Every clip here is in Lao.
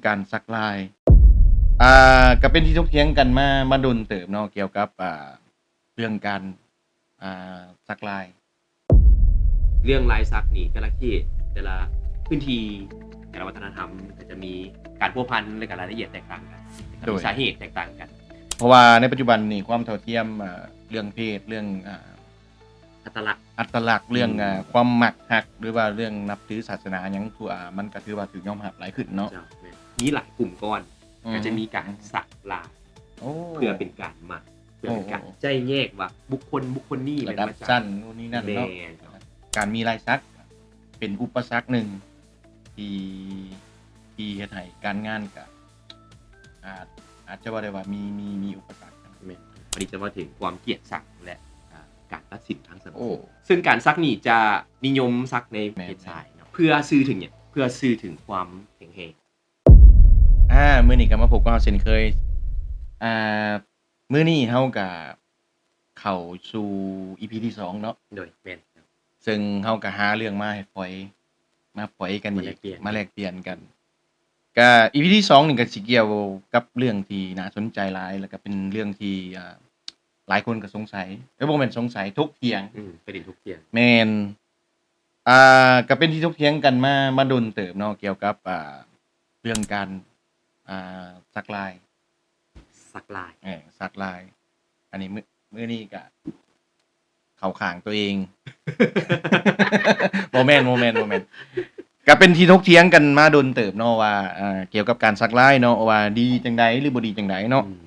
ການສັກລາຍ ອ່າ ກໍເປັນທີ່ຖົກຖຽງກັນມາ ມາດົນເຕີບເນາະ ກ່ຽວກັບ ອ່າ ເລື່ອງການ ອ່າ ສັກລາຍ. ເລື່ອງລາຍສັກນີ້ ແຕ່ລະເຂດ ແຕ່ລະພື້ນທີ່ ແຕ່ລະວັດທະນະທຳ ກໍຈະມີການພົວພັນ ແລະ ກະລາຍລະອຽດແຕກຕ່າງກັນ ແລະ ກະມີສາເຫດແຕກຕ່າງກັນ ເພາະວ່າໃນປັດຈຸບັນນີ້ ຄວາມເທົ່າທຽມ ເລື່ອງເພດ ເລື່ອງ ອັດຕະລັກ ອັດຕະລັກ ເລື່ອງ ອືມ ອາ ຄວາມມັກຮັກ ຫຼືວ່າເລື່ອງນັບຖືສາສະໜາຫຍັງ ຖືວ່າ ມັນກໍຖືວ່າຖືກຍອມຮັບຫຼາຍຂຶ້ນເນາະ. ເຈົ້າ ແມ່ນ. ມີຫຼາຍກຸ່ມກ້ອນ ອືມ ກໍຈະມີການສັກລາຍ ໂອ້ ເພື່ອເປັນການໝັ້ນ ເພື່ອເປັນການ ໂອ້ ໂອ້ ໄຈ້ແຍກວ່າບຸກຄົນ ບຸກຄົນນີ້ ລະດັບ ແມ່ນມາຈາກ ຊັ້ນ ໂນ່ນນີ້ນັ້ນເນາະ. ແມ່ນ. ການມີລາຍສັກເປັນອຸປະສັກໜຶ່ງ ທີ່ ທີ່ເຮັດໃຫ້ການງານກະອາດ ອາດຈະເວົ້າໄດ້ວ່າມີ ມີ ມີອຸປະສັກ. ແມ່ນ. ວັນນີ້ຈະເວົ້າເຖິງຄວາມກຽດຊັງ ແລະ ອາ ການຕັດສິນທາງສັງຄົມ. ໂອ້ ເຊິ່ງການສັກນີ້ຈະນິຍົມສັກໃນ ແມ່ນ ເພດຊາຍເນາະ. ເພື່ອສື່ເຖິງຫຍັງ? ເພື່ອສື່ເຖິງຄວາມແຂງແຮງ. ອາ ມື້ນີ້ກໍມາພົບກັບເຮົາເຊັ່ນເຄີຍ. ອາ ມື້ນີ້ເຮົາກະເຂົ້າສູ່ ອີພີ ທີສອງເນາະ. ໂດຍ ແມ່ນ. ເຊິ່ງເຮົາກໍຫາເລື່ອງມາໃຫ້ຝອຍ ມາຝອຍກັນອີກ ມາແລກປ່ຽນ ມາແລກປ່ຽນກັນ. ກະ ອີພີ ທີສອງນີ້ກໍຊິກ່ຽວກັບເລື່ອງທີ່ໜ້າສົນໃຈຫຼາຍ ແລ້ວກໍເປັນເລື່ອງທີ່ ອ່າ ຫຼາຍຄົນກໍສົງໄສ ເອີ ບໍ່ແມ່ນສົງໄສ ຖົກຖຽງ. ອືມ ປະເດັນຖົກຖຽງ. ແມ່ນ. ອ່າ ກໍເປັນທີ່ຖົກຖຽງກັນມາ ມາດົນເຕີບເນາະ ກ່ຽວກັບ ອ່າ ເລື່ອງການ ອ່າ ສັກລາຍ ສັກລາຍ ເອີ ສັກລາຍ. ອັນນີ້ມື້ ມື້ນີ້ກະເຂົ້າຂ້າງຕົວເອງ ບໍ່ແມ່ນ ບໍ່ແມ່ນ ບໍ່ແມ່ນ. ກະເປັນທີ່ຖົກຖຽງກັນມາດົນເຕີບເນາະວ່າ ເອີ ກ່ຽວກັບການສັກລາຍເນາະ ວ່າດີຈັ່ງໃດ ຫຼື ບໍ່ດີຈັ່ງໃດເນາະ. ອືມ.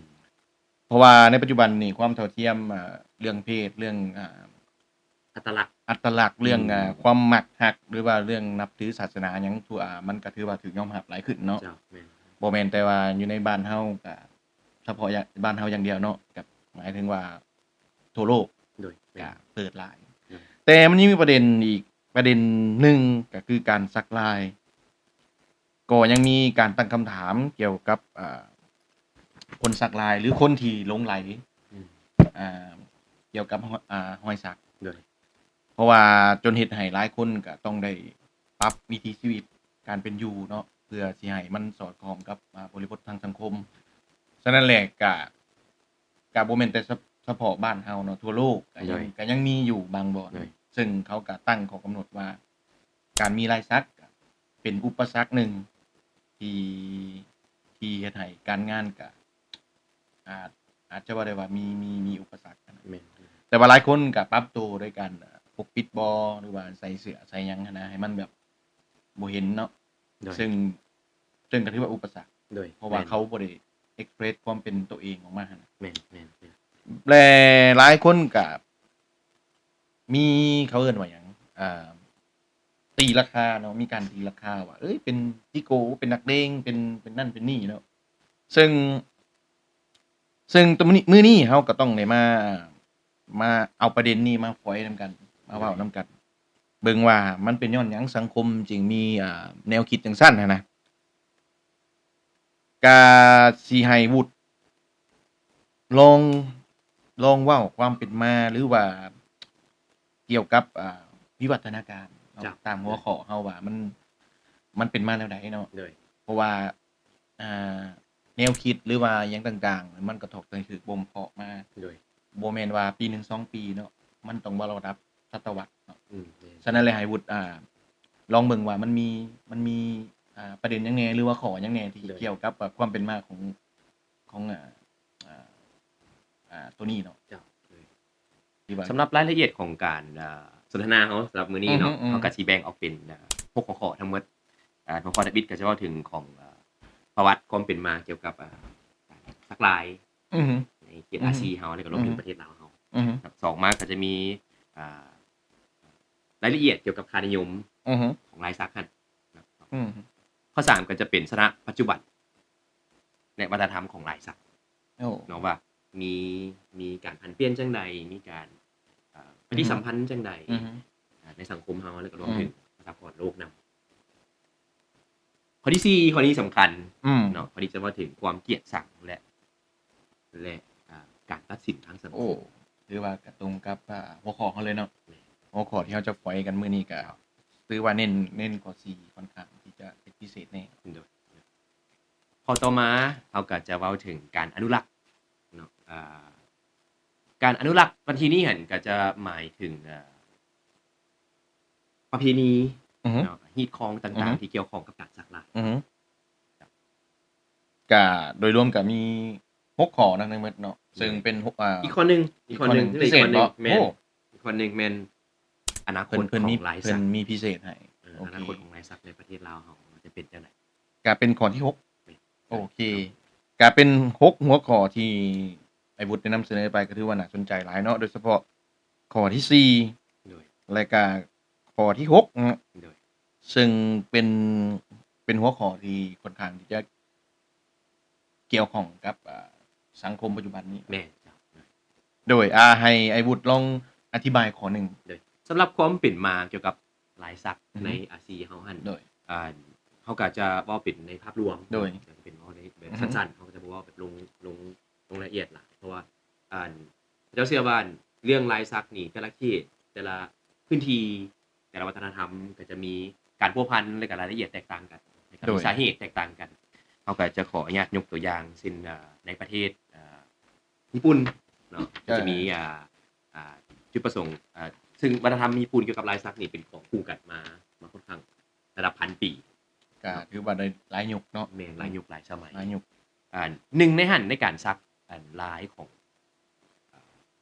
ເພາະວ່າໃນປັດຈຸບັນນີ້ ຄວາມເທົ່າທຽມ ເອີ ເລື່ອງເພດ ເລື່ອງ ອາ ອັດຕະລັກ ອັດຕະລັກ ເລື່ອງ ອືມ ອາ ຄວາມມັກຮັກ ຫຼືວ່າເລື່ອງນັບຖືສາສະໜາຫຍັງ ຖືວ່າ ມັນກໍຖືວ່າຖືກຍອມຮັບຫຼາຍຂຶ້ນເນາະ. ເຈົ້າ ແມ່ນ. ບໍ່ແມ່ນແຕ່ວ່າຢູ່ໃນບ້ານເຮົາ ກະສະເພາະ ບ້ານເຮົາຢ່າງດຽວເນາະ ກະໝາຍເຖິງວ່າທົ່ວໂລກ ໂດຍ ແມ່ນ ກະເປີດຫຼາຍ. ໂດຍ. ແຕ່ມັນຍັງມີປະເດັນອີກ ປະເດັນໜຶ່ງ ກໍຄືການສັກລາຍ ກໍຍັງມີການຕັ້ງຄຳຖາມກ່ຽວກັບ ອ່າ ຄົນສັກລາຍ ຫຼື ຄົນທີ່ຫຼົງໄຫຼ ອືມ ອ່າ ກ່ຽວກັບ ຮອຍ ອ່າ ຮອຍສັກ. ໂດຍ. ເພາະວ່າຈົນເຮັດໃຫ້ຫຼາຍຄົນກໍຕ້ອງໄດ້ປັບວິຖີຊີວິດການເປັນຢູ່ເນາະ ເພື່ອຊິໃຫ້ມັນສອດຄ່ອງກັບ ອ່າ ບໍລິບົດທາງສັງຄົມ. ສະນັ້ນແຫຼະ ກະ ກະບໍ່ແມ່ນແຕ່ສະ ສະເພາະບ້ານເຮົາເນາະ ທົ່ວໂລກກະຍັງ ໂດຍ ກະຍັງມີຢູ່ບາງບ່ອນ. ໂດຍ. ເຊິ່ງເຂົາກະຕັ້ງຂໍ້ກຳນົດວ່າ ການມີລາຍສັກເປັນອຸປະສັກໜຶ່ງທີ່ ທີ່ເຮັດໃຫ້ການງານກະອາດ ອາດຈະເວົ້າໄດ້ວ່າມີ ມີ ມີອຸປະສັກ. ແມ່ນ. ແຕ່ວ່າຫຼາຍຄົນກະປັບໂຕໂດຍການປົກປິດບໍ ຫຼືວ່າໃສ່ເສື້ອໃສ່ຫຍັງຫັ້ນນະ ໃຫ້ມັນແບບບໍ່ເຫັນເນາະ. ໂດຍ. ເຊິ່ງ ເຊິ່ງກໍຖືວ່າອຸປະສັກ ໂດຍ ເພາະວ່າ ແມ່ນ ເຂົາບໍ່ໄດ້ express ຄວາມເປັນໂຕເອງອອກມາຫັ້ນນະ. ແມ່ນ ແມ່ນ ແມ່ນ. ແລະ ຫຼາຍຄົນກະມີ ເຂົາເອີ້ນວ່າຫຍັງ ອ່າ ຕີລາຄາເນາະ ມີການຕີລາຄາວ່າ ເອີຍ ເປັນຈິໂກ ເປັນນັກເລງ ເປັນ ເປັນນັ້ນເປັນນີ້ເນາະ. ເຊິ່ງ ເຊິ່ງມື້ນີ້ ມື້ນີ້ເຮົາກໍຕ້ອງໄດ້ມາ ມາເອົາປະເດັນນີ້ມາຝອຍນຳກັນ ມາເວົ້ານຳກັນ ເບິ່ງວ່າມັນເປັນຍ້ອນຫຍັງສັງຄົມຈຶ່ງມີ ອ່າ ແນວຄິດຈັ່ງຊັ້ນຫັ້ນນະ. ກະຊິໃຫ້ວຸດລອງ ລອງເວົ້າຄວາມເປັນມາ ຫຼືວ່າກ່ຽວກັບ ອ່າ ວິວັດທະນາການເນາະ ເຈົ້າ ຕາມຫົວຂໍ້ເຮົາວ່າມັນ ມັນເປັນມາແນວໃດເນາະ. ໂດຍ. ເພາະວ່າ ອ່າ ແນວຄິດ ຫຼືວ່າຫຍັງຕ່າງໆ ມັນກໍຖືກ ຖືກບົ່ມເພາະມາ. ໂດຍ. ບໍ່ແມ່ນວ່າປີໜຶ່ງສອງປີເນາະ ມັນຕ້ອງວ່າລະດັບສະຕະວັດເນາະ. ອືມ ແມ່ນ. ສະນັ້ນແຫຼະ ໃຫ້ວຸດ ອ່າ ລອງເບິ່ງວ່າມັນມີ ມັນມີ ອ່າ ປະເດັນຫຍັງແດ່ ຫຼືວ່າຂໍ້ຫຍັງແດ່ທີ່ ໂດຍ ກ່ຽວກັບ ອ່າ ຄວາມເປັນມາຂອງ ຂອງ ອ່າ ອ່າ ໂຕນີ້ເນາະ. ເຈົ້າ. ໂດຍ. ທີ່ວ່າ ສຳລັບລາຍລະອຽດຂອງການ ອ່າ ສົນທະນາເຮົາສຳລັບມື້ນີ້ເນາະ ອືຮຶ ອືຮຶ ເຮົາກໍຊິແບ່ງອອກເປັນ ອ່າ ຫົກຫົວຂໍ້ທັງໝົດ. ອ່າ ຫົວຂໍ້ທຳອິດກໍຈະເວົ້າເຖິງຂອງ ອ່າ ປະຫວັດຄວາມເປັນມາກ່ຽວກັບ ອ່າ ການສັກລາຍ ອືຮຶ ໃນເຂດ ອືຮຶ ອາຊີເຮົາ ແລ້ວກໍລວມເຖິງ ໂດຍ ປະເທດລາວເຮົາ. ອືຮຶ. ສອງມາກໍຈະມີ ອ່າ ລາຍລະອຽດກ່ຽວກັບຄ່ານິຍົມ ອືຮຶ ຂອງລາຍສັກຫັ້ນ. ອືຮຶ. ຂໍ້ສາມກໍຈະເປັນສະຖານະປັດຈຸບັນ ແລະ ວັດທະນະທຳຂອງລາຍສັກ ໂອ້ ເນາະ ວ່າມີ ມີການຜັນປ່ຽນຈັ່ງໃດ ມີການ ເອີ ປະຕິສຳພັນ ອືຮຶ ຈັ່ງໃດ ອືຮຶ ໃນສັງຄົມເຮົາ ແລ້ວກໍລວມເຖິງ ອືມ ປະຊາກອນໂລກນຳ. ຂໍ້ທີສີ່ ຂໍ້ນີ້ສຳຄັນ ອືມ ເນາະ ຂໍ້ນີ້ຈະເວົ້າເຖິງຄວາມກຽດຊັງ ແລະ ແລະ ອ່າ ການຕັດສິນທາງສັງຄົມ. ໂອ້ ຖືວ່າກະຕົງກັບ ອ່າ ຫົວຂໍ້ເຮົາເລີຍເນາະ. ແມ່ນ. ຫົວຂໍ້ທີ່ເຮົາຈະຝອຍກັນມື້ນີ້ກະ ຖືວ່າເນັ້ນ ເນັ້ນຂໍ້ສີ່ ຂ້ອນຂ້າງທີ່ຈະເປັນພິເສດແດ່. ໂດຍ. ຂໍ້ຕໍ່ມາເຮົາກໍຈະເວົ້າເຖິງການອະນຸລັກເນາະ ອ່າ ການອະນຸລັກໃນທີ່ນີ້ຫັ້ນກໍຈະໝາຍເຖິງ ເອີ່ ປະເພນີ ອືຮຶ ເນາະ ຮີດຄອງຕ່າງໆ ອືຮຶ ທີ່ກ່ຽວຂ້ອງກັບການສັກລາຍ ອືຮຶ ກະໂດຍລວມກະມີຫົກຂໍ້ເນາະ ທັງໝົດເນາະ ເຊິ່ງເປັນຫົກ ອ່າ ອີກຂໍ້ໜຶ່ງ ອີກຂໍ້ໜຶ່ງ ອີກຂໍ້ໜຶ່ງ ແມ່ນ ໂອ້ ອີກຂໍ້ໜຶ່ງແມ່ນອະນາຄົດຂອງລາຍສັກ ເພິ່ນມີພິເສດໃຫ້ ເອີ ໂອເຄ ອະນາຄົດຂອງລາຍສັກໃນປະເທດລາວເຮົາຈະເປັນຈັ່ງໃດ ກະເປັນຂໍ້ທີຫົກ ແມ່ນ ໂອເຄ ກະເປັນຫົກຫົວຂໍ້ທີ່ອ້າຍວຸດໄດ້ນຳສະເໜີໄປ ກໍຖືວ່າໜ້າສົນໃຈຫຼາຍເນາະ ໂດຍສະເພາະຂໍ້ທີສີ່ ໂດຍ ແລະກະຂໍ້ທີຫົກເນາະ ໂດຍ ເຊິ່ງເປັນ ເປັນຫົວຂໍ້ທີ່ຂ້ອນຂ້າງທີ່ຈະກ່ຽວຂ້ອງກັບ ອ່າ ສັງຄົມປັດຈຸບັນນີ້ ແມ່ນເຈົ້າ ໂດຍ ອ່າ ໃຫ້ອ້າຍວຸດລອງອະທິບາຍຂໍ້ໜຶ່ງ ໂດຍ ສຳລັບຄວາມເປັນມາກ່ຽວກັບລາຍສັກ ອືຮຶ ໃນອາຊີເຮົາຫັ້ນ ໂດຍ ອ່າ ເຮົາກໍຈະເວົ້າເປັນໃນພາບລວມ ໂດຍ ກໍຈະເປັນເວົ້າໃນແບບ ອືຮຶ ສັ້ນໆ ເຮົາກໍຈະບໍ່ເວົ້າແບບລົງ ລົງ ລົງລາຍລະອຽດຫຼາຍ ເພາະວ່າ ອ່າ ເຂົາເຈົ້າເຊື່ອວ່າເລື່ອງລາຍສັກນີ້ ແຕ່ລະເຂດ ແຕ່ລະພື້ນທີ່ ແຕ່ລະວັດທະນະທຳກໍຈະມີການພົວພັນ ແລະກະລາຍລະອຽດແຕກຕ່າງກັນ ແລະກະ ໂດຍ ມີສາເຫດແຕກຕ່າງກັນ ເຮົາກໍຈະຂໍອະນຸຍາດຍົກຕົວຢ່າງ ເຊັ່ນ ເອີ່ ໃນປະເທດ ເອີ່ ຍີ່ປຸ່ນເນາະ ກໍຈະມີ ເອີ່ ອ່າ ອ່າ ຈຸດປະສົງ ເຊິ່ງວັດທະນະທຳຍີ່ປຸ່ນກ່ຽວກັບລາຍສັກນີ້ເປັນຂອງຄູ່ກັນມາ ມາຄ່ອນຂ້າງລະດັບພັນປີ ກໍຖືວ່າໄດ້ຫຼາຍຍຸກເນາະ ແມ່ນ ຫຼາຍຍຸກຫຼາຍສະໄໝ ຫຼາຍຍຸກ ອ່າ ໜຶ່ງໃນຫັ້ນໃນການສັກ ອ່າ ລາຍຂອງ ອ່າ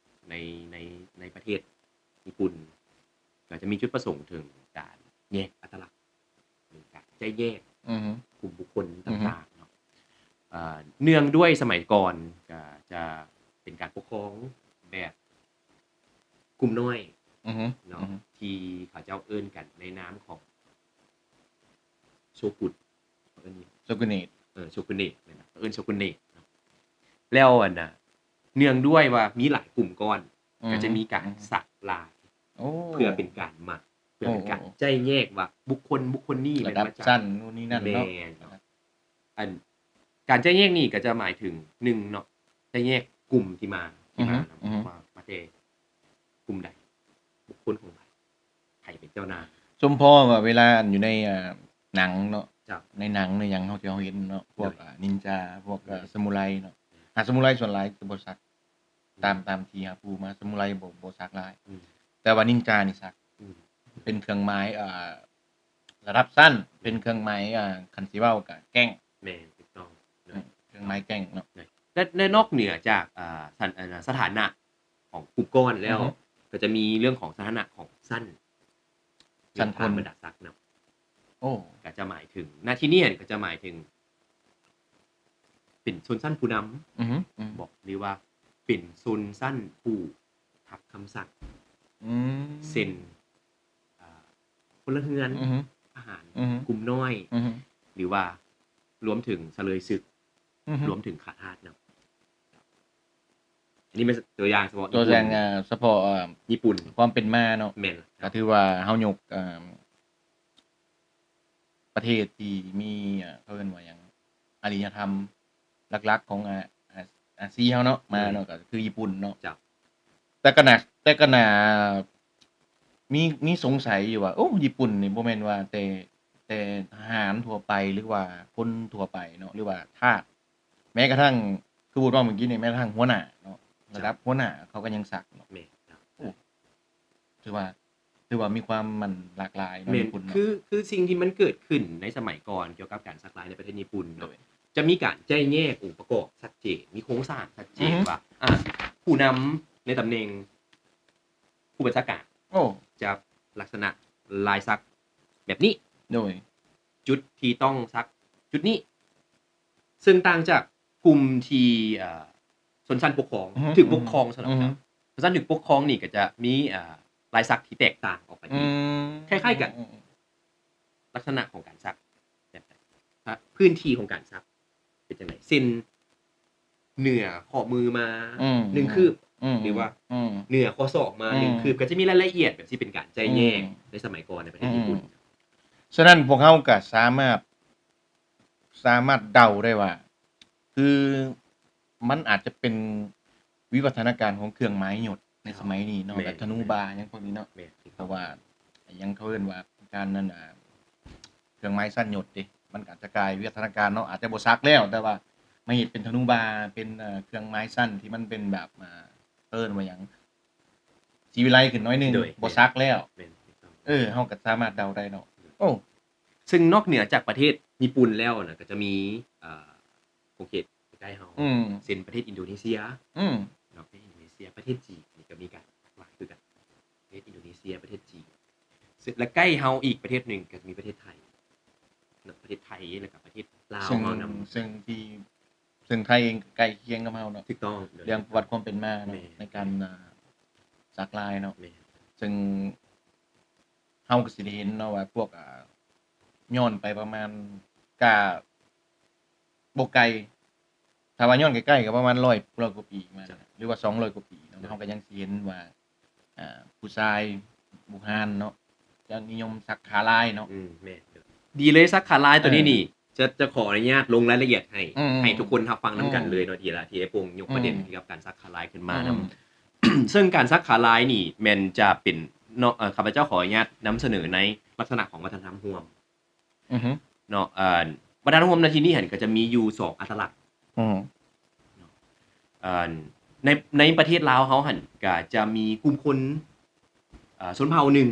ໃນ ໃນ ໃນປະເທດຍີ່ປຸ່ນ ກໍຈະມີຈຸດປະສົງເຖິງການແຍກອັດຕະລັກ ຫຼື ການແຈກແຍກ ອືຮຶ ກຸ່ມບຸກຄົນ ອືຮຶ ຕ່າງໆເນາະ ເນື່ອງດ້ວຍສະໄໝກ່ອນກໍຈະເປັນການປົກຄອງແບບກຸ່ມນ້ອຍ ອືຮຶ ເນາະ ອືຮຶ ທີ່ເຂົາເຈົ້າເອີ້ນກັນໃນນາມຂອງໂຊກຸນ ເຂົາເອີ້ນຫຍັງ ໂຊກຸເນດ ເອີ ໂຊກຸເນດ ແມ່ນ ເຂົາເອີ້ນໂຊກຸເນດເນາະ ແລ້ວອັນນ່າ ເນື່ອງດ້ວຍວ່າມີຫຼາຍກຸ່ມກ້ອນ ອືຮຶ ກໍຈະມີການ ອືຮຶ ສັກລາຍ ໂອ້ ເພື່ອເປັນການໝັກ ເພື່ອເປັນການ ໂອ້ ແຈກແຍກວ່າບຸກຄົນ ບຸກຄົນນີ້ແມ່ນມາຈາກ ລະດັບຊັ້ນ ໂນ່ນນີ້ນັ້ນເນາະ ແມ່ນເນາະ ອັນ ການແຈກແຍກນີ້ກໍຈະໝາຍເຖິງ ໜຶ່ງເນາະ ແຈກແຍກກຸ່ມທີ່ມາ ທີ່ມາ ອືຮຶ ນຳ ອືຮຶ ວ່າມາແຕ່ກຸ່ມໃດ ບຸກຄົນຂອງໃຜ ໃຜເປັນເຈົ້ານາຍ ສົມພໍວ່າເວລາອັນຢູ່ໃນ ອ່າ ໜັງເນາະ ເຈົ້າ ໃນໜັງໃນຫຍັງເຮົາ ທີ່ເຮົາເຫັນເນາະ ພວກ ໂດຍ ອ່າ ນິນຈາ ພວກ ໂດຍ ອ່າ ສະມູໄລເນາະ ອືມ ອ່າ ສະມູໄລສ່ວນຫຼາຍຈະບໍ່ສັກ ອືມ ຕາມ ຕາມທີ່ເຮົາຮູ້ມາ ສະມູໄລບໍ່ ບໍ່ສັກລາຍ ອືມ ແຕ່ວ່ານິນຈານີ້ສັກ ອືມ ເປັນເຄື່ອງໝາຍ ອ່າ ລະດັບຊັ້ນ ອືມ ເປັນເຄື່ອງໝາຍ ອ່າ ຄັນຊິເວົ້າກະແກ້ງ ແມ່ນ ຖືກຕ້ອງ ອືມ ເຄື່ອງໝາຍແກ້ງເນາະ ແລະ ແລະນອກເໜືອຈາກ ອ່າ ສະ ອ່າ ສະຖານະ ຂອງກຸ່ມກ້ອນແລ້ວ ອືຮຶ ກໍຈະມີເລື່ອງຂອງສະຖານະຂອງຊັ້ນ ຊັ້ນຄົນ ບັນດາສັກນຳ ໂອ້ ກໍຈະໝາຍເຖິງ ນະທີ່ນີ້ກໍຈະໝາຍເຖິງ ເປັນຊົນຊັ້ນຜູ້ນຳ ອືຮຶ ອືມ ບໍ ຫຼືວ່າເປັນຊົນຊັ້ນຜູ້ຮັບຄຳສັ່ງ ອືມ ເຊັ່ນ ອ່າ ພົນລະເຮືອນ ອືຮຶ ທະຫານ ອືຮຶ ກຸ່ມນ້ອຍ ອືຮຶ ຫຼືວ່າລວມເຖິງສະເລີຍສຶກ ອືຮຶ ລວມເຖິງຂ້າທາດນຳ. ອັນນີ້ແມ່ນຕົວຢ່າງສະເພາະ ຕົວຢ່າງ ຍີ່ປຸ່ນ ເອີ່ ສະເພາະ ອ່າ ຍີ່ປຸ່ນ ຄວາມເປັນມາເນາະ ແມ່ນ ກໍຖືວ່າເຮົາຍົກ ອ່າ ປະເທດທີ່ມີ ເຂົາເອີ້ນວ່າຫຍັງ ອາລິຍະທຳຫຼັກໆຂອງ ອາ ອາ ອາຊີເຮົາເນາະ ມາເນາະ ໂດຍ ກໍຄືຍີ່ປຸ່ນເນາະ ເຈົ້າ ແຕ່ກໍໜ້າ ແຕ່ກໍໜ້າມີ ມີສົງໄສຢູ່ວ່າ ໂອ້ ຍີ່ປຸ່ນນີ້ບໍ່ແມ່ນວ່າແຕ່ ແຕ່ທະຫານທົ່ວໄປ ຫຼືວ່າຄົນທົ່ວໄປເນາະ ຫຼືວ່າທາດ ແມ້ກະທັ່ງ ຄືເວົ້າເມື່ອກີ້ນີ້ ແມ້ກະທັ່ງຫົວໜ້າເນາະ ລະດັບ ເຈົ້າ ຫົວໜ້າເຂົາກໍຍັງສັກເນາະ ແມ່ນ ໂອ້ ຖືວ່າ ຖືວ່າມີຄວາມ ມັນຫຼາກຫຼາຍເນາະ ແມ່ນ ຍີ່ປຸ່ນເນາະ ຄື ຄືສິ່ງທີ່ມັນເກີດຂຶ້ນໃນສະໄໝກ່ອນກ່ຽວກັບການສັກລາຍໃນປະເທດຍີ່ປຸ່ນເນາະ ໂດຍ ຈະມີການແຈກແຍກອົງປະກອບຊັດເຈນ ມີໂຄງສ້າງຊັດເຈນ ອືຮຶ ວ່າ ອ່າ ຜູ້ນຳໃນຕຳແໜ່ງຜູ້ບັນຊາການ ໂອ້ ຈະລັກສະນະລາຍສັກແບບນີ້ ໂດຍ ຈຸດທີ່ຕ້ອງສັກຈຸດນີ້ ເຊິ່ງຕ່າງຈາກກຸ່ມທີ່ ເອີ່ ຊົນຊັ້ນປົກຄອງ ອືຮຶ ຖືກປົກຄອງຊັ້ນເນາະ ອືຮຶ ເນາະ ຊົນຊັ້ນຖືກປົກຄອງນີ້ກໍຈະມີ ເອີ່ ລາຍສັກທີ່ແຕກຕ່າງອອກໄປ ອືມ ອີກ ຄ້າຍໆກັນ ອືມ ລັກສະນະຂອງການສັກແບບໃດ ພື້ນທີ່ຂອງການສັກເປັນຈັ່ງໃດ ເຊັ່ນ ເໜືອຂໍ້ມືມາ ອືມ ໜຶ່ງຄືບ ອືມ ຫຼືວ່າ ອືມ ເໜືອຂໍ້ສອກມາ ອືມ ໜຶ່ງຄືບ ກໍຈະມີລາຍລະອຽດແບບທີ່ເປັນການແຈກແຍກ ອືມ ໃນສະໄໝກ່ອນໃນປະເທດຍີ່ປຸ່ນ ອືມ ສະນັ້ນພວກເຮົາກໍສາມາດ ສາມາດເດົາໄດ້ວ່າ ຄືມັນອາດຈະເປັນວິວັດທະນາການຂອງເຄື່ອງໝາຍຍົດໃນສະໄໝນີ້ເນາະ ແມ່ນ ແບບທະນູບາຫຍັງພວກນີ້ເນາະ ແມ່ນ ເພາະວ່າຫຍັງເຂົາເອີ້ນວ່າການນັ້ນ ອ່າ ເຄື່ອງໝາຍສັ້ນຍົດເດ້ ມັນກໍອາດຈະກາຍວິວັດທະນາການເນາະ ອາດຈະບໍ່ສັກແລ້ວ ແຕ່ວ່າມາເຮັດເປັນທະນູບາ ເປັນ ເອີ ເຄື່ອງໝາຍສັ້ນທີ່ມັນເປັນແບບ ອ່າ ເອີ້ນວ່າຫຍັງ ສີວິໄລຂຶ້ນໜ້ອຍໜຶ່ງ ໂດຍ ບໍ່ສັກແລ້ວ ແມ່ນ ຖືກຕ້ອງ ເອີ ເຮົາກໍສາມາດເດົາໄດ້ເນາະ ໂອ້ ເຊິ່ງນອກເໜືອຈາກປະເທດຍີ່ປຸ່ນແລ້ວນະ ກໍຈະມີ ເອີ ຂົງເຂດໃກ້ໆເຮົາ ອືມ ເຊັ່ນປະເທດອິນໂດເນເຊຍ ອືມ ເນາະ ປະເທດອິນໂດເນເຊຍ ປະເທດຈີນນີ້ກໍມີການສັກຫຼາຍຄືກັນ ປະເທດອິນໂດເນເຊຍ ປະເທດຈີນ ເຊິ່ງ ແລະ ໃກ້ເຮົາອີກປະເທດໜຶ່ງກໍຈະມີປະເທດໄທເນາະ ປະເທດໄທ ແລ້ວກໍປະເທດລາວເຮົານຳ ເຊິ່ງທີ່ ເຊິ່ງໄທເອງກໍໃກ້ຄຽງກັບເຮົາເນາະ ຖືກຕ້ອງ ເລື່ອງປະຫວັດຄວາມເປັນມາເນາະ ແມ່ນ ໃນການ ອ່າ ສັກລາຍເນາະ ແມ່ນ ເຊິ່ງເຮົາກໍຊິໄດ້ເຫັນເນາະວ່າພວກ ອ່າ ຍ້ອນໄປປະມານ ກະບໍ່ໄກ ຖ້າວ່າຍ້ອນໃກ້ໆກໍປະມານຮ້ອຍ ຮ້ອຍກວ່າປີມາ ເຈົ້າ ຫຼືວ່າສອງຮ້ອຍກວ່າປີເນາະ ເຮົາກໍຍັງຊິເຫັນວ່າ ອ່າ ຜູ້ຊາຍບູຮານເນາະ ຈະນິຍົມສັກຂາລາຍເນາະ ອືມ ແມ່ນ ດີເລີຍ ສັກຂາລາຍໂຕນີ້ ເອີ ນີ້ ຈະ ຈະຂໍອະນຸຍາດລົງລາຍລະອຽດໃຫ້ ອືມ ໃຫ້ທຸກຄົນຮັບຟັງນຳກັນເລີຍເນາະ ອືມ ທີ່ລະ ທີ່ອ້າຍໂປ່ງຍົກປະເດັນ ອືມ ກ່ຽວກັບການສັກຂາລາຍຂຶ້ນມານຳ ອືມ ເຊິ່ງການສັກຂາລາຍນີ້ແມ່ນຈະເປັນເນາະ ເອີ ຂ້າພະເຈົ້າຂໍອະນຸຍາດນຳສະເໜີໃນລັກສະນະຂອງວັດທະນະທຳຮ່ວມ ອືຮຶ ເນາະ ເອີ ວັດທະນະທຳຮ່ວມໃນທີ່ນີ້ຫັ້ນກໍຈະມີຢູ່ສອງອັດຕະລັກ ອືມ ເນາະ ເອີ ໃນ ໃນປະເທດລາວເຮົາຫັ້ນກໍຈະມີກຸ່ມຄົນ ເອີ ຊົນເຜົ່າໜຶ່ງ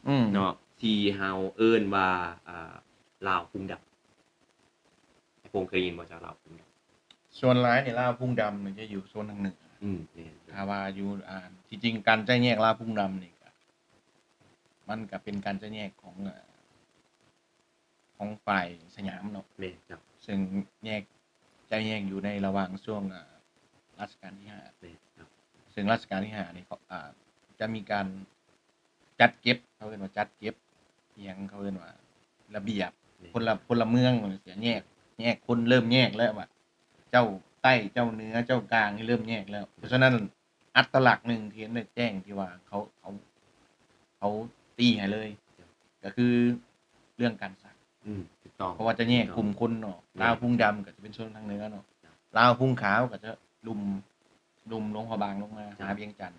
ອືມ ເນາະ ທີ່ເຮົາເອີ້ນວ່າ ເອີ ລາວພຸງດຳ ອ້າຍໂປ່ງເຄີຍໄດ້ຍິນບໍ່ຈາກລາວພຸງດຳ? ສ່ວນຫຼາຍນີ້ລາວພຸງດຳນີ້ຈະຢູ່ໂຊນທາງເໜືອ ອືມ ແມ່ນ ຖ້າວ່າຢູ່ ອ່າ ທີ່ຈິງການແຈກແຍກລາວພຸງດຳນີ້ກໍ ມັນກໍເປັນການແຈກແຍກຂອງ ເອີ ຂອງຝ່າຍສະຫຍາມເນາະ ແມ່ນເຈົ້າ ເຊິ່ງແຍກ ຈະແຍກຢູ່ໃນລະຫວ່າງຊ່ວງ ເອີ ລາຊະການທີຫ້າ ແມ່ນເຈົ້າ ເຊິ່ງລາຊະການທີຫ້ານີ້ ເຂົາ ອ່າ ຈະມີການຈັດເກັບ ເຂົາເອີ້ນວ່າຈັດເກັບ ອີ່ຫຍັງ ເຂົາເອີ້ນວ່າລະບຽບ ແມ່ນ ພົນລະ ພົນລະເມືອງ ແຍກ ແຍກຄົນ ເລີ່ມແຍກແລ້ວວ່າ ເຈົ້າໃຕ້ ເຈົ້າເໜືອ ເຈົ້າກາງ ນີ້ເລີ່ມແຍກແລ້ວ ເພາະສະນັ້ນ ອັດຕະລັກໜຶ່ງທີ່ເຫັນໄດ້ແຈ້ງທີ່ວ່າເຂົາ ເຂົາ ເຂົາຕີໃຫ້ເລີຍ ກໍຄືເລື່ອງການສັກ ອືມ ຖືກຕ້ອງ ເພາະວ່າຈະແຍກກຸ່ມຄົນເນາະ ແມ່ນ ລາວພຸງດຳກໍຈະເປັນໂຊນທາງເໜືອເນາະ ລາວພຸງຂາວກໍຈະລຸ່ມ ລຸ່ມຫຼວງພະບາງລົງມາຫາວຽງຈັນ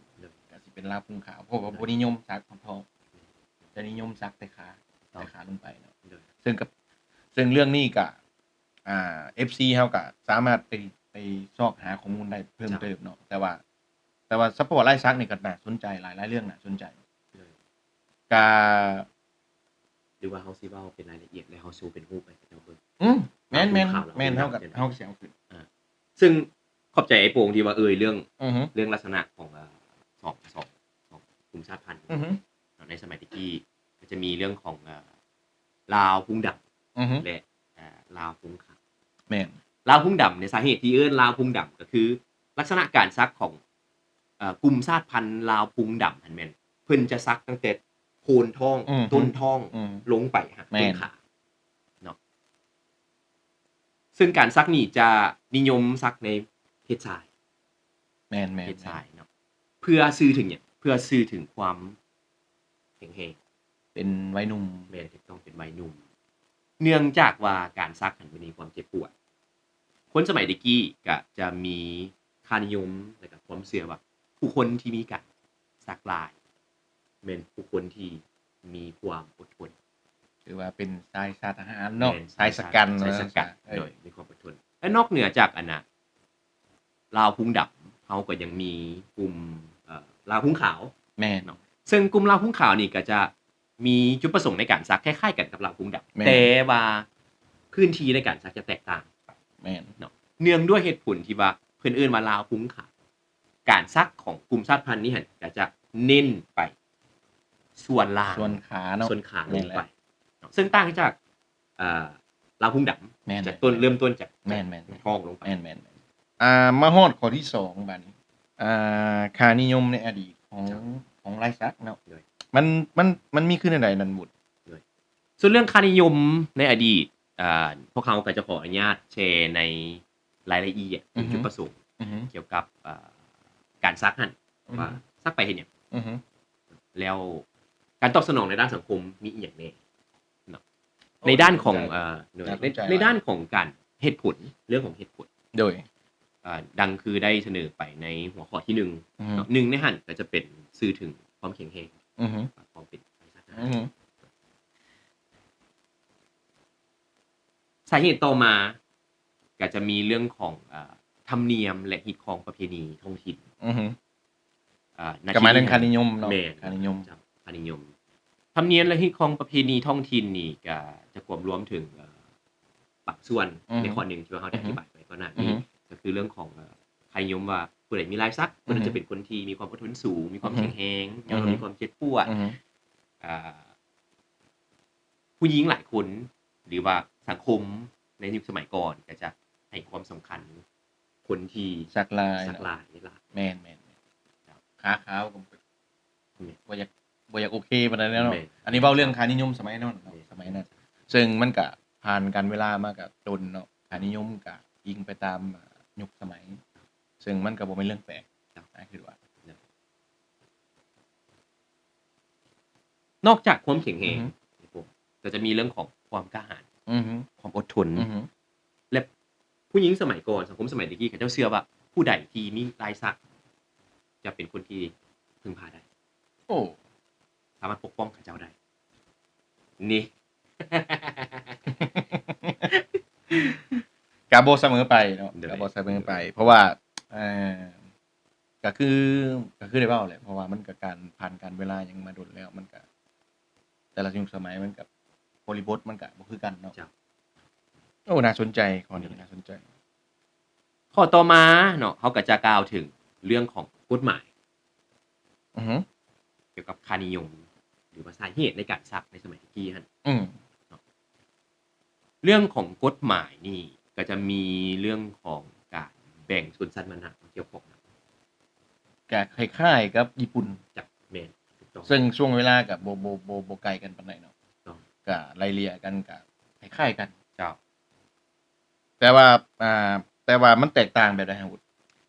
ກໍຊິເປັນລາວພຸງຂາວ ເພາະວ່າບໍ່ນິຍົມສັກຮອດທ້ອງ ຈະນິຍົມສັກແຕ່ຂາ ແຕ່ຂາລົງໄປເນາະ ເຊິ່ງກັບ ເຊິ່ງເລື່ອງນີ້ກໍ ອ່າ ເອັຟຊີ ເຮົາກໍສາມາດໄປ ໄປຊອກຫາຂໍ້ມູນໄດ້ເພີ່ມເຕີມເນາະ ແຕ່ວ່າ ແຕ່ວ່າສະເພາະລາຍສັກນີ້ກໍໜ້າສົນໃຈ ຫຼາຍໆເລື່ອງໜ້າສົນໃຈ ກະ ຫຼືວ່າເຮົາຊິເວົ້າເປັນລາຍລະອຽດ ແລ້ວເຮົາໂຊເປັນຮູບໃຫ້ເຂົາເຈົ້າເບິ່ງ? ອືມ ແມ່ນໆ ແມ່ນ ເຮົາກໍ ເຮົາກໍຊິເອົາຂຶ້ນ ເຊິ່ງຂອບໃຈອ້າຍໂປ່ງທີ່ວ່າເອີ່ຍເລື່ອງ ເລື່ອງລັກສະນະຂອງ ເອີ ສອງ ສອງ ສອງກຸ່ມຊາດພັນ ໃນສະໄໝແຕ່ກີ້ ກໍຈະມີເລື່ອງຂອງ ເອີ ລາວພຸງດຳ ແລະ ເອີ ລາວພຸງຂາວ ແມ່ນ ລາວພຸງດຳນີ້ ສາເຫດທີ່ເອີ້ນລາວພຸງດຳ ກໍຄືລັກສະນະການສັກຂອງ ເອີ ກຸ່ມຊາດພັນລາວພຸງດຳຫັ້ນແມ່ນ ເພິ່ນຈະສັກຕັ້ງແຕ່ໂຄນທ້ອງ ຕົ້ນທ້ອງ ລົງໄປຫາຕົ້ນຂາເນາະ ເຊິ່ງການສັກນີ້ຈະນິຍົມສັກໃນເພດຊາຍ ແມ່ນໆໆ ເພດຊາຍເນາະ ເພື່ອສື່ເຖິງຫຍັງ? ເພື່ອສື່ເຖິງຄວາມແຂງແຮງ ເປັນໄວໜຸ່ມ ແມ່ນ ຖືກຕ້ອງ ເປັນໄວໜຸ່ມ ເນື່ອງຈາກວ່າການສັກຫັ້ນມັນມີຄວາມເຈັບປວດ ຄົນສະໄໝແຕ່ກີ້ກະຈະມີຄ່ານິຍົມ ແລະ ກະຄວາມເຊື່ອວ່າ ຜູ້ຄົນທີ່ມີການສັກລາຍ ແມ່ນຜູ້ຄົນທີ່ມີຄວາມອົດທົນ ຖືວ່າເປັນສາຍຊາຍທະຫານເນາະ ແມ່ນ ສາຍສະກັນ ສາຍສະກັນ ເອີ ໂດຍ ມີຄວາມອົດທົນ ແລະ ນອກເໜືອຈາກອັນນະ ລາວພຸງດຳ ເຮົາກໍຍັງມີກຸ່ມ ເອີ ລາວພຸງຂາວ ແມ່ນ ເນາະ ເຊິ່ງກຸ່ມລາວພຸງຂາວນີ້ກໍຈະມີຈຸດປະສົງໃນການສັກຄ້າຍໆກັນກັບລາວພຸງດຳ ແຕ່ວ່າພື້ນທີ່ໃນການສັກຈະແຕກຕ່າງ ແມ່ນ ເນາະ ເນື່ອງດ້ວຍເຫດຜົນທີ່ວ່າເພິ່ນເອີ້ນວ່າລາວພຸງຂາວ ການສັກຂອງກຸ່ມຊາດພັນນີ້ຫັ້ນ ກໍຈະເນັ້ນໄປສ່ວນລ່າງ ສ່ວນຂາເນາະ ສ່ວນຂາລົງໄປ ແມ່ນແຫຼະ ເນາະ ເຊິ່ງຕ່າງຈາກ ເອີ ລາວພຸງດຳ ແມ່ນ ຈະຕົ້ນ ເລີ່ມຕົ້ນຈາກ ແມ່ນໆໆ ທ້ອງລົງໄປ ແມ່ນໆໆ ອ່າ ມາຮອດຂໍ້ທີສອງບາດນີ້ ອ່າ ຄ່ານິຍົມໃນອະດີດຂອງ ເຈົ້າ ຂອງລາຍສັກເນາະ ໂດຍ ມັນ ມັນ ມັນມີຄືແນວໃດນັ້ນບຸດ? ໂດຍ ສ່ວນເລື່ອງຄ່ານິຍົມໃນອະດີດ ອ່າ ພວກເຮົາກໍຈະຂໍອະນຸຍາດແຊໃນ ລາຍລະອຽດ ອືຮຶ ຈຸດປະສົງ ອືຮຶ ກ່ຽວກັບ ເອີ ການສັກຫັ້ນ ອືຮຶ ວ່າສັກໄປເຮັດຫຍັງ ອືຮຶ ແລ້ວການຕອບສະໜອງໃນດ້ານສັງຄົມມີອີ່ຫຍັງແດ່ເນາະ ໂອ້ ໃນດ້ານຂອງ ໜ້າສົນໃຈ ເອີ ໃນ ໜ້າສົນໃຈ ໃນ ໃນດ້ານຂອງການເຫດຜົນ ເລື່ອງຂອງເຫດຜົນ ໂດຍ ເອີ ດັ່ງຄືໄດ້ສະເໜີໄປໃນຫົວຂໍ້ທີໜຶ່ງ ອືຮຶ ເນາະ ໜຶ່ງໃນຫັ້ນກໍຈະເປັນສື່ເຖິງຄວາມແຂງແຮງ ອືຮຶ ຄວາມເປັນ ອືຮຶ. ສາເຫດຕໍ່ມາກໍຈະມີເລື່ອງຂອງ ເອີ່ ທຳນຽມ ແລະ ຮີດຄອງປະເພນີທ້ອງຖິ່ນ. ອືຮຶ ອ່າ ກໍໝາຍເຖິງຄ່ານິຍົມເນາະ. ແມ່ນ ຄ່ານິຍົມ ເຈົ້າ ຄ່ານິຍົມ. ທຳນຽມ ແລະ ຮີດຄອງປະເພນີທ້ອງຖິ່ນນີ້ກໍຈະກວມລວມເຖິງ ເອີ່ ບາງສ່ວນ ອືຮຶ ໃນຂໍ້ໜຶ່ງທີ່ວ່າເຮົາໄດ້ ອືຮຶ ອະທິບາຍໄປກ່ອນໜ້ານີ້ ອືຮຶ ກໍຄືເລື່ອງຂອງ ເອີ່ ຄ່ານິຍົມວ່າຜູ້ໃດມີລາຍສັກ ອືຮຶ ຜູ້ນັ້ນຈະເປັນຄົນທີ່ມີຄວາມອົດທົນສູງ, ມີຄວາມ ອືຮຶ ແຂງແຮງ, ອືຮຶ ມີຄວາມເຈັບປວດ. ອືຮຶ ອ່າ ຜູ້ຍິງຫຼາຍຄົນ ຫຼືວ່າສັງຄົມໃນຍຸກສະໄໝກ່ອນກໍຈະໃຫ້ຄວາມສຳຄັນຄົນທີ່ສັກລາຍ ສັກລາຍຫຼາຍ. ແມ່ນໆໆ ເຈົ້າ ຂາຂາວກໍ ແມ່ນ ບໍ່ຢາກ ບໍ່ຢາກໂອເຄປານໃດເນາະ. ແມ່ນ ອັນນີ້ເວົ້າເລື່ອງຄ່ານິຍົມສະໄໝນັ້ນເນາະ ແມ່ນ ສະໄໝນັ້ນ. ເຊິ່ງມັນກະຜ່ານການເວລາມາກະດົນເນາະ, ຄ່ານິຍົມກະອີງໄປຕາມ ອ່າ ຍຸກສະໄໝ, ເຊິ່ງມັນກະບໍ່ແມ່ນເລື່ອງແປກ ເຈົ້າ ອ້າຍຄິດວ່າ. ນອກຈາກຄວາມແຂງແຮງ ອືຮຶ ກໍຈະມີເລື່ອງຂອງຄວາມກ້າຫານ ອືຮຶ ຄວາມອົດທົນ ອືຮຶ ແລະ ຜູ້ຍິງສະໄໝກ່ອນ ສັງຄົມສະໄໝແຕ່ກີ້ ເຂົາເຈົ້າເຊື່ອວ່າຜູ້ໃດທີ່ມີລາຍສັກ ຈະເປັນຄົນທີ່ເພິ່ງພາໄດ້. ໂອ້ ສາມາດປົກປ້ອງເຂົາເຈົ້າໄດ້ ນີ້ ກະບໍ່ສະເໝີໄປເນາະ ໂດຍ ກະບໍ່ສະເໝີໄປ ໂດຍ ເພາະວ່າ ເອີ່ ກະຄື ກະຄືໄດ້ເວົ້າແຫຼະ ເພາະວ່າມັນກະການ ຜ່ານການເວລາຫຍັງມາດົນແລ້ວ ມັນກະ ແຕ່ລະຍຸກສະໄໝມັນກະ ບໍລິບົດມັນກະບໍ່ຄືກັນເນາະ. ເຈົ້າ ໂອ້ ໜ້າສົນໃຈ ຂໍ້ນີ້ໜ້າສົນໃຈ. ຂໍ້ຕໍ່ມາເນາະ ເຮົາກະຈະກ່າວເຖິງເລື່ອງຂອງກົດໝາຍ ອືຮຶ ກ່ຽວກັບຄ່ານິຍົມ ຫຼືວ່າສາເຫດໃນການສັກໃນສະໄໝແຕ່ກີ້ຫັ້ນ ອືມ ເນາະ. ເລື່ອງຂອງກົດໝາຍນີ້ກໍຈະມີເລື່ອງຂອງການແບ່ງຊົນຊັ້ນວັນນະມາກ່ຽວຂ້ອງນຳ. ກະຄ້າຍໆກັບຍີ່ປຸ່ນ. ເຈົ້າ ແມ່ນ ຖືກຕ້ອງ. ເຊິ່ງຊ່ວງເວລາກະບໍ່ ບໍ່ ບໍ່ ບໍ່ໄກກັນປານໃດເນາະ. ຖືກຕ້ອງ. ກະໄລ່ເລ່ຍກັນກະຄ້າຍໆກັນ. ເຈົ້າ. ແຕ່ວ່າ ອ່າ ແຕ່ວ່າມັນແຕກຕ່າງແບບໃດຫະ?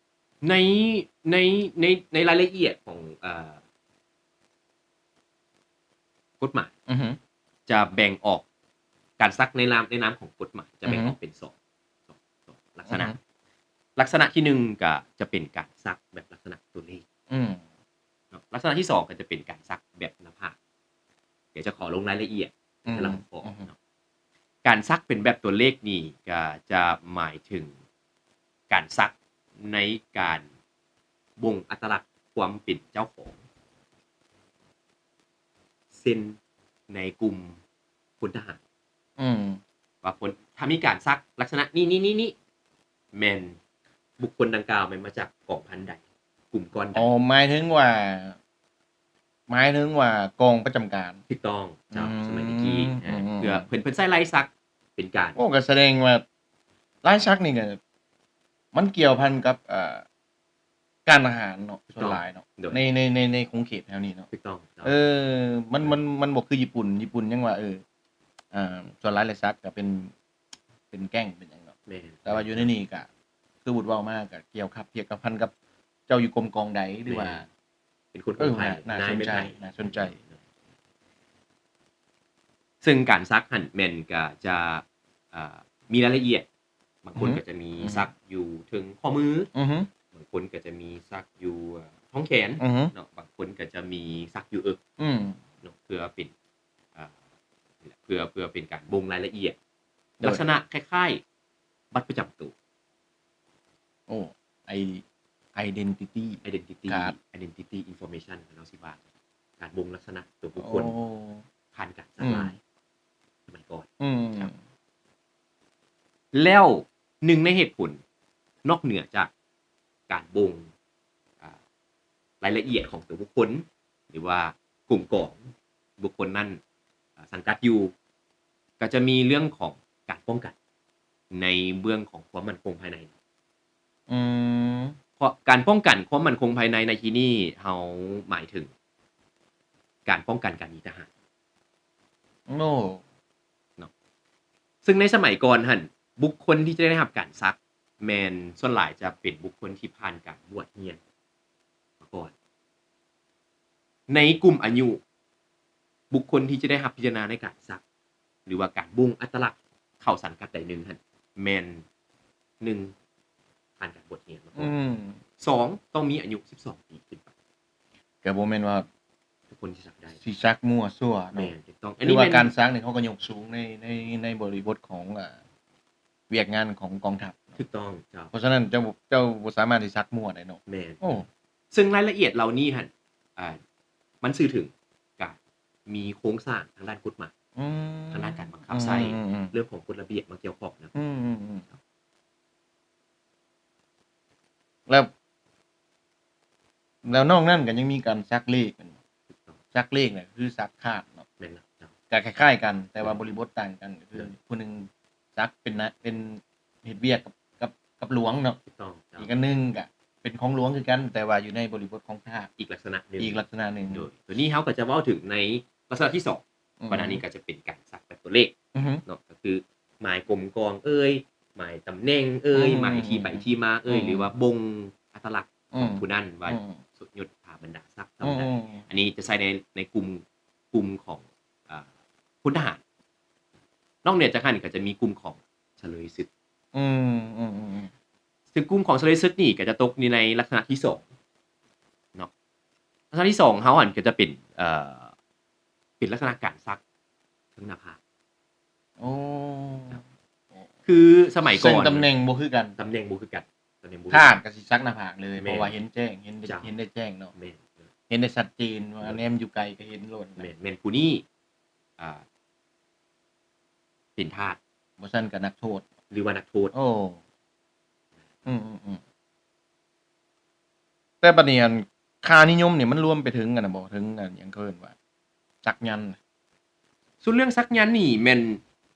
ໃນ ໃນ ໃນ ໃນລາຍລະອຽດຂອງ ເອີ່ ກົດໝາຍ ອືຮຶ ຈະແບ່ງອອກ ການສັກໃນນາມ ໃນນາມຂອງກົດໝາຍ ຈະແບ່ງ ອືຮຶ ອອກເປັນສອງ ສອງ ສອງລັກສະນະ. ອືຮຶ ລັກສະນະທີໜຶ່ງກະຈະເປັນການສັກແບບລັກສະນະຕົວເລກ ອືມ ເນາະ. ລັກສະນະທີສອງກະຈະເປັນການສັກແບບໜ້າຜາກ. ດຽວຈະຂໍລົງລາຍລະອຽດ ອືມ ແຕ່ລະຂໍ້ ອືຮຶ ເນາະ. ການສັກເປັນແບບຕົວເລກນີ້ກະຈະໝາຍເຖິງການສັກໃນການບົ່ງອັດຕະລັກຄວາມເປັນເຈົ້າຂອງ ເຊັ່ນ ໃນກຸ່ມພົນທະຫານ ອືມ ວ່າຄົນ ຖ້າມີການສັກລັກສະນະນີ້ໆໆ ແມ່ນບຸກຄົນດັ່ງກ່າວແມ່ນມາຈາກກອງພັນໃດ ກຸ່ມກ້ອນໃດ. ອໍ ໝາຍເຖິງວ່າ ໝາຍເຖິງວ່າກອງປະຈຳການ. ຖືກຕ້ອງ ເຈົ້າ. ອືມ ສະໄໝແຕ່ກີ້ ອືມ ເອີ ເພື່ອເພິ່ນ ເພິ່ນໃຊ້ລາຍສັກເປັນການ. ໂອ້ ກໍສະແດງວ່າລາຍສັກນີ້ກໍມັນກ່ຽວພັນກັບ ເອີ ການທະຫານເນາະ ຖືກຕ້ອງ ສ່ວນຫຼາຍເນາະ ໂດຍ ໃນ ໃນ ໃນ ໃນຂົງເຂດແຖວນີ້ເນາະ. ຖືກຕ້ອງ ເຈົ້າ. ເອີ ມັນ ມັນ ມັນບໍ່ຄືຍີ່ປຸ່ນ. ຍີ່ປຸ່ນຍັງວ່າ ເອີ ອ່າ ສ່ວນຫຼາຍລາຍສັກກໍເປັນ ເປັນແກ້ງເປັນຫຍັງເນາະ. ແມ່ນ. ແຕ່ວ່າຢູ່ໃນນີ້ກໍຄືບຸດເວົ້າມາ ກໍກ່ຽວພັນ ກ່ຽວພັນກັບເຈົ້າຢູ່ກົມກອງໃດ ຫຼືວ່າ ແມ່ນ ເປັນຄົນຂອງໃຜ ເອີ ໜ້າ ໜ້າສົນໃຈ ນາຍແມ່ນໃຜ ໜ້າສົນໃຈ. ເຊິ່ງການສັກຫັ້ນແມ່ນກໍຈະ ອ່າ ມີລາຍລະອຽດ. ບາງຄົນ ອືຮຶ ກໍຈະມີ ອືຮຶ ສັກຢູ່ເທິງຂໍ້ມື ອືຮຶ ບາງຄົນກໍຈະມີສັກຢູ່ ເອີ ທ້ອງແຂນ ອືຮຶ ເນາະ, ບາງຄົນກໍຈະມີສັກຢູ່ເອິກ ອືມ ເນາະ ເພື່ອເປັນ ອ່າ ເພື່ອ ເພື່ອເປັນການບົ່ງລາຍລະອຽດ ໂດຍ ລັກສະນະຄ້າຍໆບັດປະຈຳໂຕ. ໂອ້ ໄອ identity identity card identity information ເຮົາຊິວ່າ ການບົ່ງລັກສະນະຕົວບຸກຄົນ ໂອ້ ຜ່ານການສັກ ອືມ ລາຍສະໄໝກ່ອນ ອືມ ເຈົ້າ. ແລ້ວໜຶ່ງໃນເຫດຜົນ ນອກເໜືອຈາກການບົ່ງ ອ່າ ລາຍລະອຽດຂອງຕົວບຸກຄົນ ຫຼືວ່າກຸ່ມກອງບຸກຄົນນັ້ນ ອ່າ ສັງກັດຢູ່ ກໍຈະມີເລື່ອງຂອງການປ້ອງກັນໃນເບື້ອງຂອງຄວາມໝັ້ນຄົງພາຍໃນ. ອືມ ເພາະການປ້ອງກັນຄວາມໝັ້ນຄົງພາຍໃນໃນທີ່ນີ້ ເຮົາໝາຍເຖິງການປ້ອງກັນການມີທະຫານ. ໂອ້ ເນາະ ເຊິ່ງໃນສະໄໝກ່ອນຫັ້ນ ບຸກຄົນທີ່ຈະໄດ້ຮັບການສັກ ແມ່ນສ່ວນຫຼາຍຈະເປັນບຸກຄົນທີ່ຜ່ານການບວດຮຽນມາກ່ອນ. ໃນກຸ່ມອາຍຸ ບຸກຄົນທີ່ຈະໄດ້ຮັບພິຈາລະນາໃນການສັກ ຫຼືວ່າການບົ່ງອັດຕະລັກເຂົ້າສັງກັດໃດໜຶ່ງຫັ້ນ ແມ່ນ ໜຶ່ງ ຜ່ານການບວດຮຽນມາກ່ອນ ອືມ ສອງ ຕ້ອງມີອາຍຸສິບສອງປີຂຶ້ນໄປ. ກໍບໍ່ແມ່ນວ່າທຸກຄົນຊິສັກໄດ້ ຊິສັກມົ້ວຊົ່ວເນາະ. ແມ່ນ ຖືກຕ້ອງ. ອັນນີ້ ຄືວ່າ ແມ່ນ ການສັກນີ້ ເຂົາກໍຍົກສູງໃນ ໃນ ໃນບໍລິບົດຂອງ ອ່າ ວຽກງານຂອງກອງທັບເນາະ. ຖືກຕ້ອງເຈົ້າ. ເພາະສະນັ້ນເຈົ້າ ເຈົ້າບໍ່ສາມາດທີ່ສັກມົ້ວໄດ້ເນາະ. ແມ່ນ. ໂອ້. ເຊິ່ງລາຍລະອຽດເຫຼົ່ານີ້ຫັ້ນ ອ່າ ມັນສື່ເຖິງການມີໂຄງສ້າງທາງດ້ານກົດໝາຍ ອືມ ທາງດ້ານການບັງຄັບໃຊ້ ອືມໆໆ ເລື່ອງຂອງກົດລະບຽບມາກ່ຽວຂ້ອງນຳ. ອືມໆໆ. ແລ້ວ ແລ້ວນອກນັ້ນກໍຍັງມີການສັກເລກແມ່ນບໍ່? ສັກເລກນະຄືສັກຄາດເນາະ. ແມ່ນແລ້ວເຈົ້າ. ກໍຄ້າຍໆກັນ ແຕ່ວ່າ ແມ່ນ ບໍລິບົດຕ່າງກັນ ກໍຄື ໂດຍ ຜູ້ໜຶ່ງສັກເປັນນະ ເປັນເຮັດວຽກກັບ ກັບ ກັບຫຼວງເນາະ. ຖືກຕ້ອງເຈົ້າ. ອີກອັນໜຶ່ງກໍເປັນຂອງຫຼວງຄືກັນ ແຕ່ວ່າຢູ່ໃນບໍລິບົດຂອງທາດ ອີກລັກສະນະໜຶ່ງ. ອີກລັກສະນະໜຶ່ງ. ໂດຍ. ຕົວນີ້ເຮົາກໍຈະເວົ້າເຖິງໃນລັກສະນະທີສອງ ອືມ ກ່ອນໜ້ານີ້ກໍຈະເປັນການສັກແບບຕົວເລກ ອືຮຶ ເນາະ ກໍຄືໝາຍກົມກອງເອີຍ ໝາຍຕຳແໜ່ງເອີຍ ອືມ ໝາຍທີ່ໄປ ອືມ ທີ່ມາເອີຍ ອືມ ຫຼືວ່າບົ່ງອັດຕະລັກ ອືມ ຂອງຜູ້ນັ້ນວ່າ ອືມ ຍົດຖາບັນດາສັກເທົ່າໃດ. ອືມ ອັນນີ້ຈະໃຊ້ໃນ ໃນກຸ່ມ ກຸ່ມຂອງ ອ່າ ພົນທະຫານ. ນອກເໜືອຈາກນັ້ນກໍຈະມີກຸ່ມຂອງສະເລີຍສຶກ. ອືມ ອືມໆໆ. ຊຶ່ງກຸ່ມຂອງສະເລີຍສຶກນີ້ກໍຈະຕົກຢູ່ໃນລັກສະນະທີສອງເນາະ. ລັກສະນະທີສອງເຮົາຫັ້ນກໍຈະເປັນ ເອີ ເປັນລັກສະນະການສັກເທິງໜ້າຜາກ. ໂອ້ ຄືສະໄໝກ່ອນ ເຊິ່ງຕຳແໜ່ງບໍ່ຄືກັນ. ຕຳແໜ່ງບໍ່ຄືກັນ. ຕຳແໜ່ງບໍ່ຄືກັນ. ທາດກໍຊິສັກໜ້າຜາກເລີຍ ແມ່ນ ເພາະວ່າເຫັນແຈ້ງ ເຫັນ ເຈົ້າ ເຫັນໄດ້ແຈ້ງເນາະ. ແມ່ນ. ເຫັນໄດ້ຊັດເຈນວ່າ ແມ່ນ ແນມຢູ່ໄກກໍເຫັນໂລດ. ແມ່ນ ແມ່ນຜູ້ນີ້ ອ່າ ເປັນທາດ ບໍ່ຊັ້ນກໍນັກໂທດ ຫຼືວ່ານັກໂທດ. ໂອ້ ອືມໆໆ. ແຕ່ບັດນີ້ອັນຄ່ານິຍົມນີ້ມັນລວມໄປເຖິງອັນນັ້ນບໍ່? ເຖິງອັນຫຍັງເຂົາເອີ້ນວ່າສັກຍັນ. ສ່ວນເລື່ອງສັກຍັນນີ້ແມ່ນ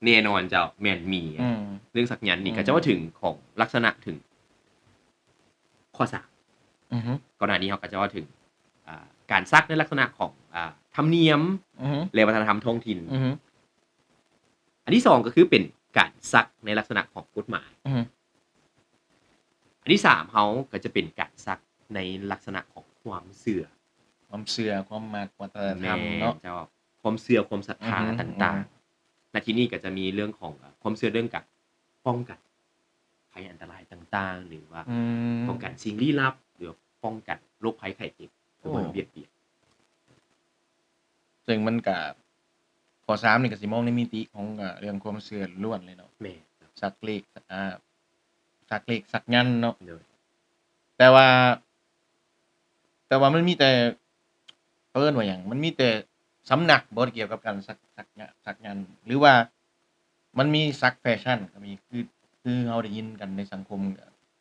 ແນ່ນອນເຈົ້າ ແມ່ນມີ. ອືມ ເລື່ອງສັກຍັນນີ້ ອືມ ກໍຈະເວົ້າເຖິງຂອງລັກສະນະເຖິງຂໍ້ສາມ. ອືຮຶ ກ່ອນໜ້ານີ້ເຮົາກໍຈະເວົ້າເຖິງ ອ່າ ການສັກໃນລັກສະນະຂອງ ອ່າ ທຳນຽມ ອືຮຶ ແລະ ວັດທະນະທຳທ້ອງຖິ່ນ. ອືຮຶ ອັນທີສອງກໍຄືເປັນການສັກໃນລັກສະນະຂອງກົດໝາຍ. ອືຮຶ ອັນທີສາມເຮົາກໍຈະເປັນການສັກໃນລັກສະນະຂອງຄວາມເຊື່ອ. ຄວາມເຊື່ອ ຄວາມມັກ ວັດທະນະທຳເນາະ. ແມ່ນເຈົ້າ. ຄວາມເຊື່ອ ຄວາມສັດທາ ອືຮຶ ຕ່າງໆ. ອືຮຶ ໃນທີ່ນີ້ກໍຈະມີເລື່ອງຂອງ ເອີ ຄວາມເຊື່ອເລື່ອງການປ້ອງກັນໄພອັນຕະລາຍຕ່າງໆ ຫຼືວ່າ ອືມ ປ້ອງກັນສິ່ງລີ້ລັບ ຫຼືວ່າປ້ອງກັນໂລກໄພໄຂ້ເຈັບ ໂອ້ ທີ່ບໍ່ໃຫ້ມາບຽດບຽນ. ເຊິ່ງມັນກະ ຂໍ້ສາມນີ້ກໍຊິມອງໃນມິຕິຂອງ ເອີ ເລື່ອງຄວາມເຊື່ອລ້ວນເລີຍເນາະ. ແມ່ນ. ສັກເລກ ອາ ສັກເລກສັກຍັນເນາະ. ໂດຍ. ແຕ່ວ່າ ແຕ່ວ່າມັນມີແຕ່ ເອີ້ນວ່າຫຍັງ ມັນມີແຕ່ສຳນັກບໍ່ກ່ຽວກັບການສັກ ສັກຍະ ສັກຍັນ ຫຼືວ່າມັນມີສັກແຟຊັນກໍມີ ຄື ຄືເຮົາໄດ້ຍິນກັນໃນສັງຄົມ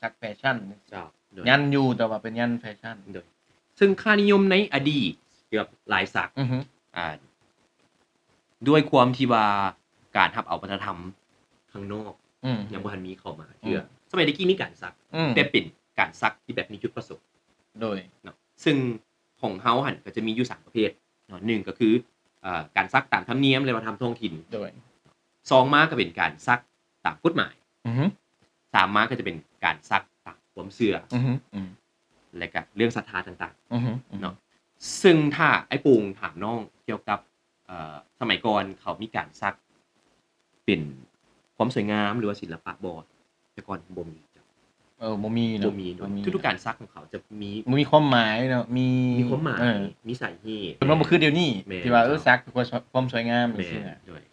ສັກແຟຊັນ. ເຈົ້າ. ໂດຍ. ຍັນຢູ່ ແຕ່ວ່າເປັນຍັນແຟຊັນ. ໂດຍ. ເຊິ່ງຄ່ານິຍົມໃນອະດີດເກືອບຫຼາຍສັກ ອືຮຶ ອ່າ ດ້ວຍຄວາມທີ່ວ່າການຮັບເອົາວັດທະນະທຳຂ້າງນອກ ອືມ ຍັງບໍ່ທັນມີເຂົ້າມາເທື່ອ. ອືມ ສະໄໝແຕ່ກີ້ມີການສັກ ອືມ ແຕ່ເປັນການສັກທີ່ແບບມີຈຸດປະສົງ. ໂດຍ. ເນາະ ເຊິ່ງຂອງເຮົາຫັ້ນກໍຈະມີຢູ່ສາມປະເພດເນາະ. ໜຶ່ງກໍຄື ເອີ ການສັກຕາມທຳນຽມ ແລະ ວັດທະນະທຳທ້ອງຖິ່ນ. ໂດຍ. ສອງມາກໍເປັນການສັກຕາມກົດໝາຍ. ອືຮຶ. ສາມມາກໍຈະເປັນການສັກຕາມຄວາມເຊື່ອ. ອືຮຶ ອືມ ແລະ ກະເລື່ອງສັດທາຕ່າງໆ. ອືຮຶ ອືມ ເນາະ. ເຊິ່ງຖ້າອ້າຍໂປ່ງຖາມນ້ອງກ່ຽວກັບ ເອີ ສະໄໝກ່ອນເຂົາມີການສັກເປັນຄວາມສວຍງາມ ຫຼືວ່າສິລະປະບໍ່? ແຕ່ກ່ອນບໍ່ມີ. ເອີ ບໍ່ມີເນາະ. ບໍ່ມີເນາະ. ບໍ່ມີ. ທຸກໆການສັກຂອງເຂົາຈະມີ ບໍ່ມີຄວາມໝາຍເນາະ. ມີ ມີຄວາມໝາຍ ເອີ ມີສາຍເຫດ. ແຕ່ມັນບໍ່ຄືດຽວນີ້ ແມ່ນ ທີ່ວ່າ ເອີ ເຈົ້າ ສັກເພື່ອຄວາມສວຍງາມ ແມ່ນ ຈັ່ງຊີ້ນະ. ໂດຍ.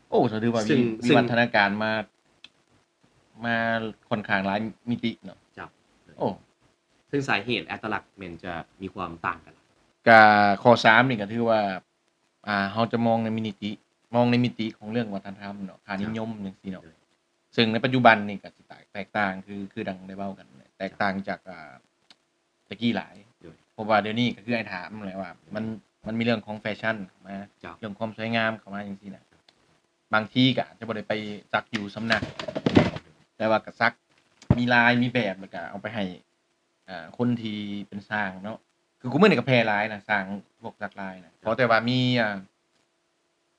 ໂອ້ ຖືວ່າ ເຊິ່ງ ມີ ເຊິ່ງ ວິວັດທະນາການມາ ມາຂ້ອນຂ້າງຫຼາຍມິຕິເນາະ. ເຈົ້າ. ໂອ້ ເຊິ່ງສາຍເຫດອັດຕະລັກແມ່ນຈະມີຄວາມຕ່າງກັນ. ກະຂໍ້ສາມນີ້ກໍຖືວ່າ ອ່າ ເຮົາຈະມອງໃນມິຕິ ມອງໃນມິຕິຂອງເລື່ອງວັດທະນະທຳເນາະ ຄ່ານິຍົມ ເຈົ້າ ຈັ່ງຊີ້ເນາະ. ໂດຍ. ເຊິ່ງໃນປັດຈຸບັນນີ້ກໍຊິແຕກຕ່າງ ຄື ຄືດັ່ງໄດ້ເວົ້າກັນ ແຕກຕ່າງຈາກ ອ່າ ແຕ່ກີ້ຫຼາຍ. ໂດຍ. ເພາະວ່າດຽວນີ້ກໍຄືອ້າຍຖາມແຫຼະວ່າ ໂດຍ ມັນ ມັນມີເລື່ອງຂອງແຟຊັນເຂົ້າມາ ເຈົ້າ ເລື່ອງຄວາມສວຍງາມເຂົ້າມາຈັ່ງຊີ້ນະ. ບາງທີກໍອາດຈະບໍ່ໄດ້ໄປສັກຢູ່ສຳນັກ ແຕ່ວ່າກໍສັກ ມີລາຍ ມີແບບ ແລ້ວກໍເອົາໄປໃຫ້ ອ່າ ຄົນທີ່ເປັນຊ່າງເນາະ. ຄືຄຸມື້ນີ້ກໍແຜ່ຫຼາຍນະ ຊ່າງພວກສັກລາຍນະ. ເຈົ້າ. ຂໍແຕ່ວ່າມີ ອ່າ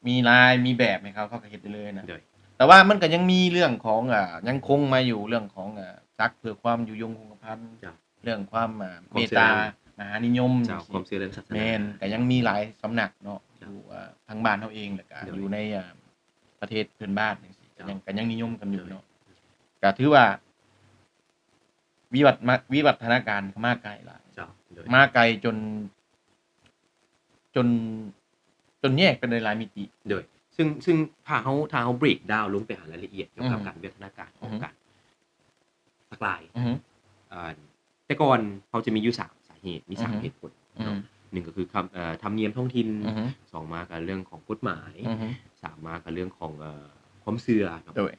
ມີລາຍ ມີແບບໃຫ້ເຂົາ ເຂົາກໍເຮັດໄດ້ເລີຍນະ. ໂດຍ. ແຕ່ວ່າມັນກໍຍັງມີເລື່ອງຂອງ ອ່າ ຍັງຄົງມາຢູ່ ເລື່ອງຂອງ ອ່າ ສັກເພື່ອຄວາມຢູ່ຍົງຄົງກະພັນ. ເຈົ້າ. ເລື່ອງຄວາມ ອ່າ ຄວາມເຊື່ອ ເມດຕາ ເລື່ອງ ມະຫານິຍົມ ເຈົ້າ ຈັ່ງຊີ້ ຄວາມເຊື່ອເລື່ອງສາສະໜາ. ແມ່ນ ກໍຍັງມີຫຼາຍສຳນັກເນາະ ເຈົ້າ ຢູ່ ອ່າ ທາງບ້ານເຮົາເອງ ແລ້ວກໍ ໂດຍ ຢູ່ໃນ ອ່າ ປະເທດເພື່ອນບ້ານຈັ່ງຊີ້ ເຈົ້າ ກໍຍັງ ກໍຍັງນິຍົມກັນຢູ່ເນາະ. ໂດຍ. ກໍຖືວ່າ ວິວັດ ມາ ວິວັດທະນາການມາໄກຫຼາຍ. ເຈົ້າ. ໂດຍ. ມາໄກຈົນ ຈົນ ຈົນແຍກເປັນຫຼາຍໆມິຕິ. ໂດຍ. ຊຶ່ງ ຊຶ່ງຖ້າເຮົາ ຖ້າເຮົາ break down ລົງໄປຫາລາຍລະອຽດກ່ຽວກັບ ອືມ ການວິວັດທະນາການຂອງ ອືມ ການສັກລາຍ ອືມ ອ່າ ແຕ່ກ່ອນເຮົາຈະມີຢູ່ສາມສາເຫດ ມີສາມ ອືມ ເຫດຜົນເນາະ ອືມ ໜຶ່ງກໍຄືຄຳ ເອີ ທຳນຽມທ້ອງຖິ່ນ ອືມ ສອງມາກໍເລື່ອງຂອງກົດໝາຍ ອືມ ສາມມາກໍເລື່ອງຂອງ ເອີ ຄວາມເຊື່ອເນາະ ໂດຍ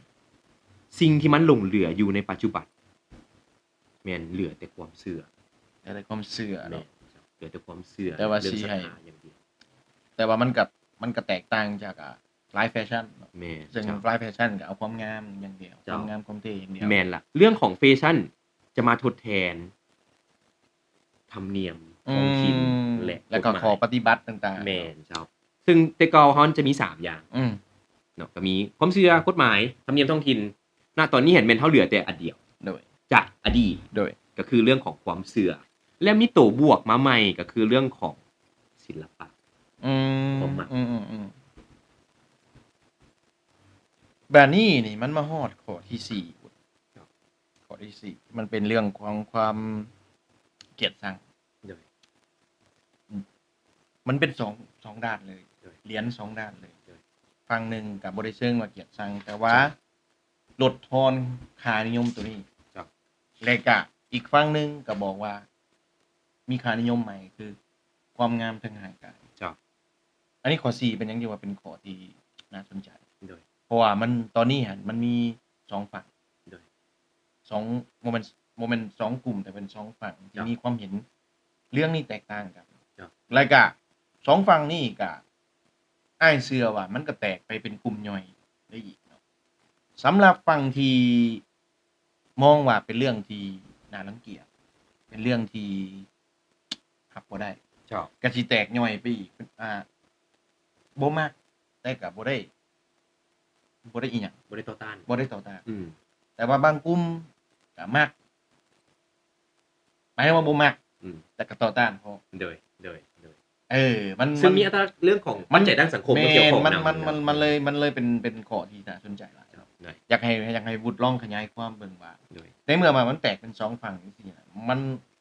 ສິ່ງທີ່ມັນຫຼົງເຫຼືອຢູ່ໃນປັດຈຸບັນ ແມ່ນເຫຼືອແຕ່ຄວາມເຊື່ອ ເຫຼືອແຕ່ຄວາມເຊື່ອເນາະ ແມ່ນ ເຫຼືອແຕ່ຄວາມເຊື່ອ ແຕ່ວ່າ ເລື່ອງສັດທາຢ່າງດຽວ ແຕ່ວ່າມັນກໍ ມັນກໍແຕກຕ່າງຈາກ ອ່າ ລາຍແຟຊັ່ນເນາະ ແມ່ນ ເຊິ່ງ ເຈົ້າ ລາຍແຟຊັ່ນກໍເອົາຄວາມງາມຢ່າງດຽວ ເຈົ້າ ຄວາມງາມຄວາມເທ່ຢ່າງດຽວ ແມ່ນລະ ເລື່ອງຂອງແຟຊັ່ນຈະມາທົດແທນທຳນຽມ ອືມ ທ້ອງຖິ່ນ ແລະ ແລ້ວກໍ ກົດໝາຍ ຂໍ້ປະຕິບັດຕ່າງໆ ແມ່ນເຈົ້າ ເຊິ່ງແຕ່ເກົ່າເຮົາຈະມີສາມຢ່າງ ອືມ ເນາະ ກໍມີຄວາມເຊື່ອ ກົດໝາຍ ທຳນຽມທ້ອງຖິ່ນ ນະຕອນນີ້ຫັ້ນແມ່ນເຮົາເຫຼືອແຕ່ອັນດຽວ ໂດຍ ຈາກອະດີດ ໂດຍ ກໍຄືເລື່ອງຂອງຄວາມເຊື່ອ ແລະ ມີໂຕບວກມາໃໝ່ ກໍຄືເລື່ອງຂອງສິລະປະ ອືມ ຄວາມມັກ ອືມໆໆ ບາດນີ້ນີ້ມັນມາຮອດຂໍ້ທີສີ່ ເຈົ້າ ຂໍ້ທີສີ່ ມັນເປັນເລື່ອງຂອງຄວາມກຽດຊັງ ໂດຍ ອືມ ມັນເປັນສອງ ສອງດ້ານເລີຍ ໂດຍ ຫຼຽນສອງດ້ານເລີຍ ໂດຍ ຝັ່ງໜຶ່ງກໍບໍ່ໄດ້ເຊີງວ່າກຽດຊັງ ແຕ່ວ່າ ເຈົ້າ ລົດທອນຄ່ານິຍົມໂຕນີ້ ເຈົ້າ ແລະກະອີກຝັ່ງໜຶ່ງກໍບອກວ່າມີຄ່ານິຍົມໃໝ່ ຄືຄວາມງາມທາງຮ່າງກາຍ ເຈົ້າ ອັນນີ້ຂໍ້ສີ່ເປັນຫຍັງຈຶ່ງວ່າເປັນຂໍ້ທີ່ໜ້າສົນໃຈ ໂດຍ ເພາະວ່າມັນ ຕອນນີ້ຫັ້ນມັນມີສອງຝັ່ງ ໂດຍ ສອງ ບໍ່ແມ່ນ ບໍ່ແມ່ນສອງກຸ່ມ ແຕ່ເປັນສອງຝັ່ງທີ່ ເຈົ້າ ມີຄວາມເຫັນເລື່ອງນີ້ແຕກຕ່າງກັນ ເຈົ້າ ແລະກະສອງຝັ່ງນີ້ກະ ອ້າຍເຊື່ອວ່າມັນກໍແຕກໄປເປັນກຸ່ມຍ່ອຍໄດ້ອີກເນາະ ສຳລັບຝັ່ງທີ່ມອງວ່າເປັນເລື່ອງທີ່ໜ້າລັງກຽດ ເປັນເລື່ອງທີ່ຮັບບໍ່ໄດ້ ເຈົ້າ ກໍຊິແຕກຍ່ອຍໄປອີກ ອ່າ ບໍ່ມັກ ແຕ່ກໍບໍ່ໄດ້ ບໍ່ໄດ້ອີ່ຫຍັງ ບໍ່ໄດ້ຕໍ່ຕ້ານ ບໍ່ໄດ້ຕໍ່ຕ້ານ ອືມ ແຕ່ວ່າບາງກຸ່ມກໍມັກ ໝາຍເຖິງວ່າບໍ່ມັກ ອືມ ແຕ່ກໍຕໍ່ຕ້ານພ້ອມ ໂດຍ ໂດຍ ໂດຍ ເອີ ມັນ ເຊິ່ງ ມັນ ມີອັດຕະລັກເລື່ອງຂອງ ມັນ ປັດໄຈທາງສັງຄົມມາກ່ຽວຂ້ອງນຳ ມັນ ມັນ ມັນເລີຍ ມັນເລີຍເປັນ ເປັນຂໍ້ທີ່ໜ້າສົນໃຈຫຼາຍ ເຈົ້າ ໂດຍ ຢາກໃຫ້ ຢາກໃຫ້ວຸດລອງຂະຫຍາຍຄວາມເບິ່ງວ່າ ໂດຍ ໃນເມື່ອວ່າມັນແຕກເປັນສອງຝັ່ງຈັ່ງຊີ້ນະ ມັນ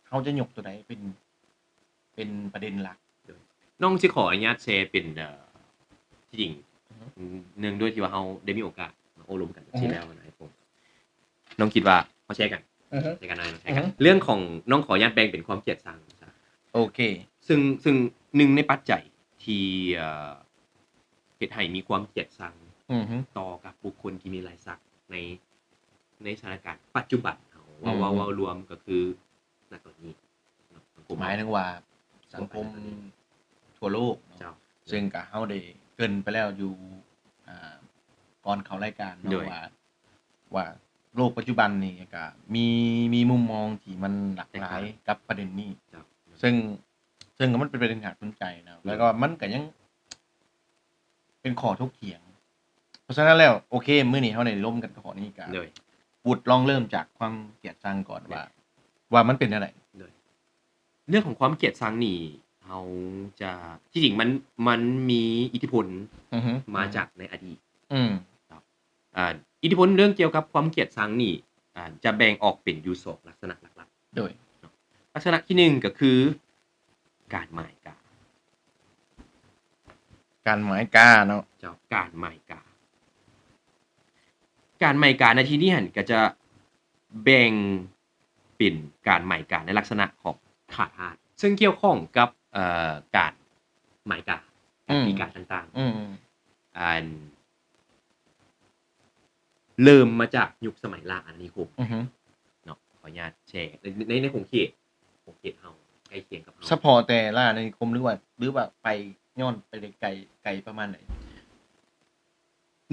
ເຮົາຈະຍົກໂຕໃດເປັນ ເປັນປະເດັນຫຼັກ ໂດຍ ນ້ອງຊິຂໍອະນຸຍາດແຊເປັນ ເອີ ທີ່ຈິງ ອືຮຶ ເນື່ອງດ້ວຍທີ່ວ່າເຮົາໄດ້ມີໂອກາດມາໂອ້ລົມກັນ ອືຮຶ ທີ່ແລ້ວນະ ນ້ອງຄິດວ່າເຮົາແຊກັນ ອືຮຶ ແຊກັນ ອືຮຶ ເລື່ອງຂອງ ນ້ອງຂໍອະນຸຍາດແບ່ງເປັນຄວາມກຽດຊັງຊະ ໂອເຄ ເຊິ່ງ ເຊິ່ງໜຶ່ງໃນປັດໄຈທີ່ ເອີ ເຮັດໃຫ້ມີຄວາມກຽດຊັງ ອືຮຶ ຕໍ່ກັບບຸກຄົນທີ່ມີລາຍສັກໃນ ໃນສະຖານະການປັດຈຸບັນເຮົາ ເວົ້າ ອືມ ເວົ້າ ເວົ້າລວມກໍຄື ນະຕອນນີ້ເນາະ ສັງຄົມ ໝາຍເຖິງວ່າສັງຄົມທົ່ວໂລກເນາະ ເຈົ້າ ເຊິ່ງກໍເຮົາໄດ້ເກີ່ນໄປແລ້ວຢູ່ ອ່າ ກ່ອນເຂົ້າລາຍການເນາະ ໂດຍ ວ່າ ວ່າໂລກປັດຈຸບັນນີ້ກໍມີ ມີມຸມມອງທີ່ມັນຫຼາກຫຼາຍ ແຕກຕ່າງ ກັບປະເດັນນີ້ ເຈົ້າ ເຊິ່ງ ເຊິ່ງມັນເປັນປະເດັນທີ່ໜ້າສົນໃຈເນາະ ໂດຍ ແລ້ວກໍມັນກໍຍັງເປັນຂໍ້ຖົກຖຽງ ເພາະສະນັ້ນແລ້ວ ໂອເຄ ມື້ນີ້ເຮົາໄດ້ລົມກັນກັບຂໍ້ນີ້ ກໍ ໂດຍ ວຸດລອງເລີ່ມຈາກຄວາມກຽດຊັງກ່ອນ ໂດຍ ວ່າ ວ່າມັນເປັນແນວໃດ ໂດຍ ເລື່ອງຂອງຄວາມກຽດຊັງນີ້ ເຮົາຈະ ທີ່ຈິງມັນ ມັນມີອິດທິພົນ ອືຮຶ ມາຈາກໃນອະດີດ ອືມ ເນາະ ອ່າ ອິດທິພົນເລື່ອງກ່ຽວກັບຄວາມກຽດຊັງນີ້ ອ່າ ຈະແບ່ງອອກເປັນຢູ່ສອງລັກສະນະຫຼັກໆ ໂດຍ ເນາະ ລັກສະນະທີໜຶ່ງກໍຄື ການໝາຍກາ ການໝາຍກາເນາະ ເຈົ້າ ການໝາຍກາ ການໝາຍກາໃນທີ່ນີ້ຫັ້ນກໍຈະແບ່ງເປັນການໝາຍກາໃນລັກສະນະຂອງຂ້າທາດ ເຊິ່ງກ່ຽວຂ້ອງກັບ ເອີ ການໝາຍກາ ການ ອືມ ຕີກາຕ່າງໆ ອືມ ອັນ ເລີ່ມມາຈາກຍຸກສະໄໝລ່າອານານິຄົມ ອືຮຶ ເນາະ ຂໍອະນຸຍາດແຊໃນ ໃນ ໃນຂົງເຂດ ຂົງເຂດເຮົາ ໃກ້ຄຽງກັບເຮົາ ສະເພາະແຕ່ລ່າອານານິຄົມ ຫຼືວ່າ ຫຼືວ່າໄປ ຍ້ອນໄປໄດ້ໄກ ໄກປະມານໃດ?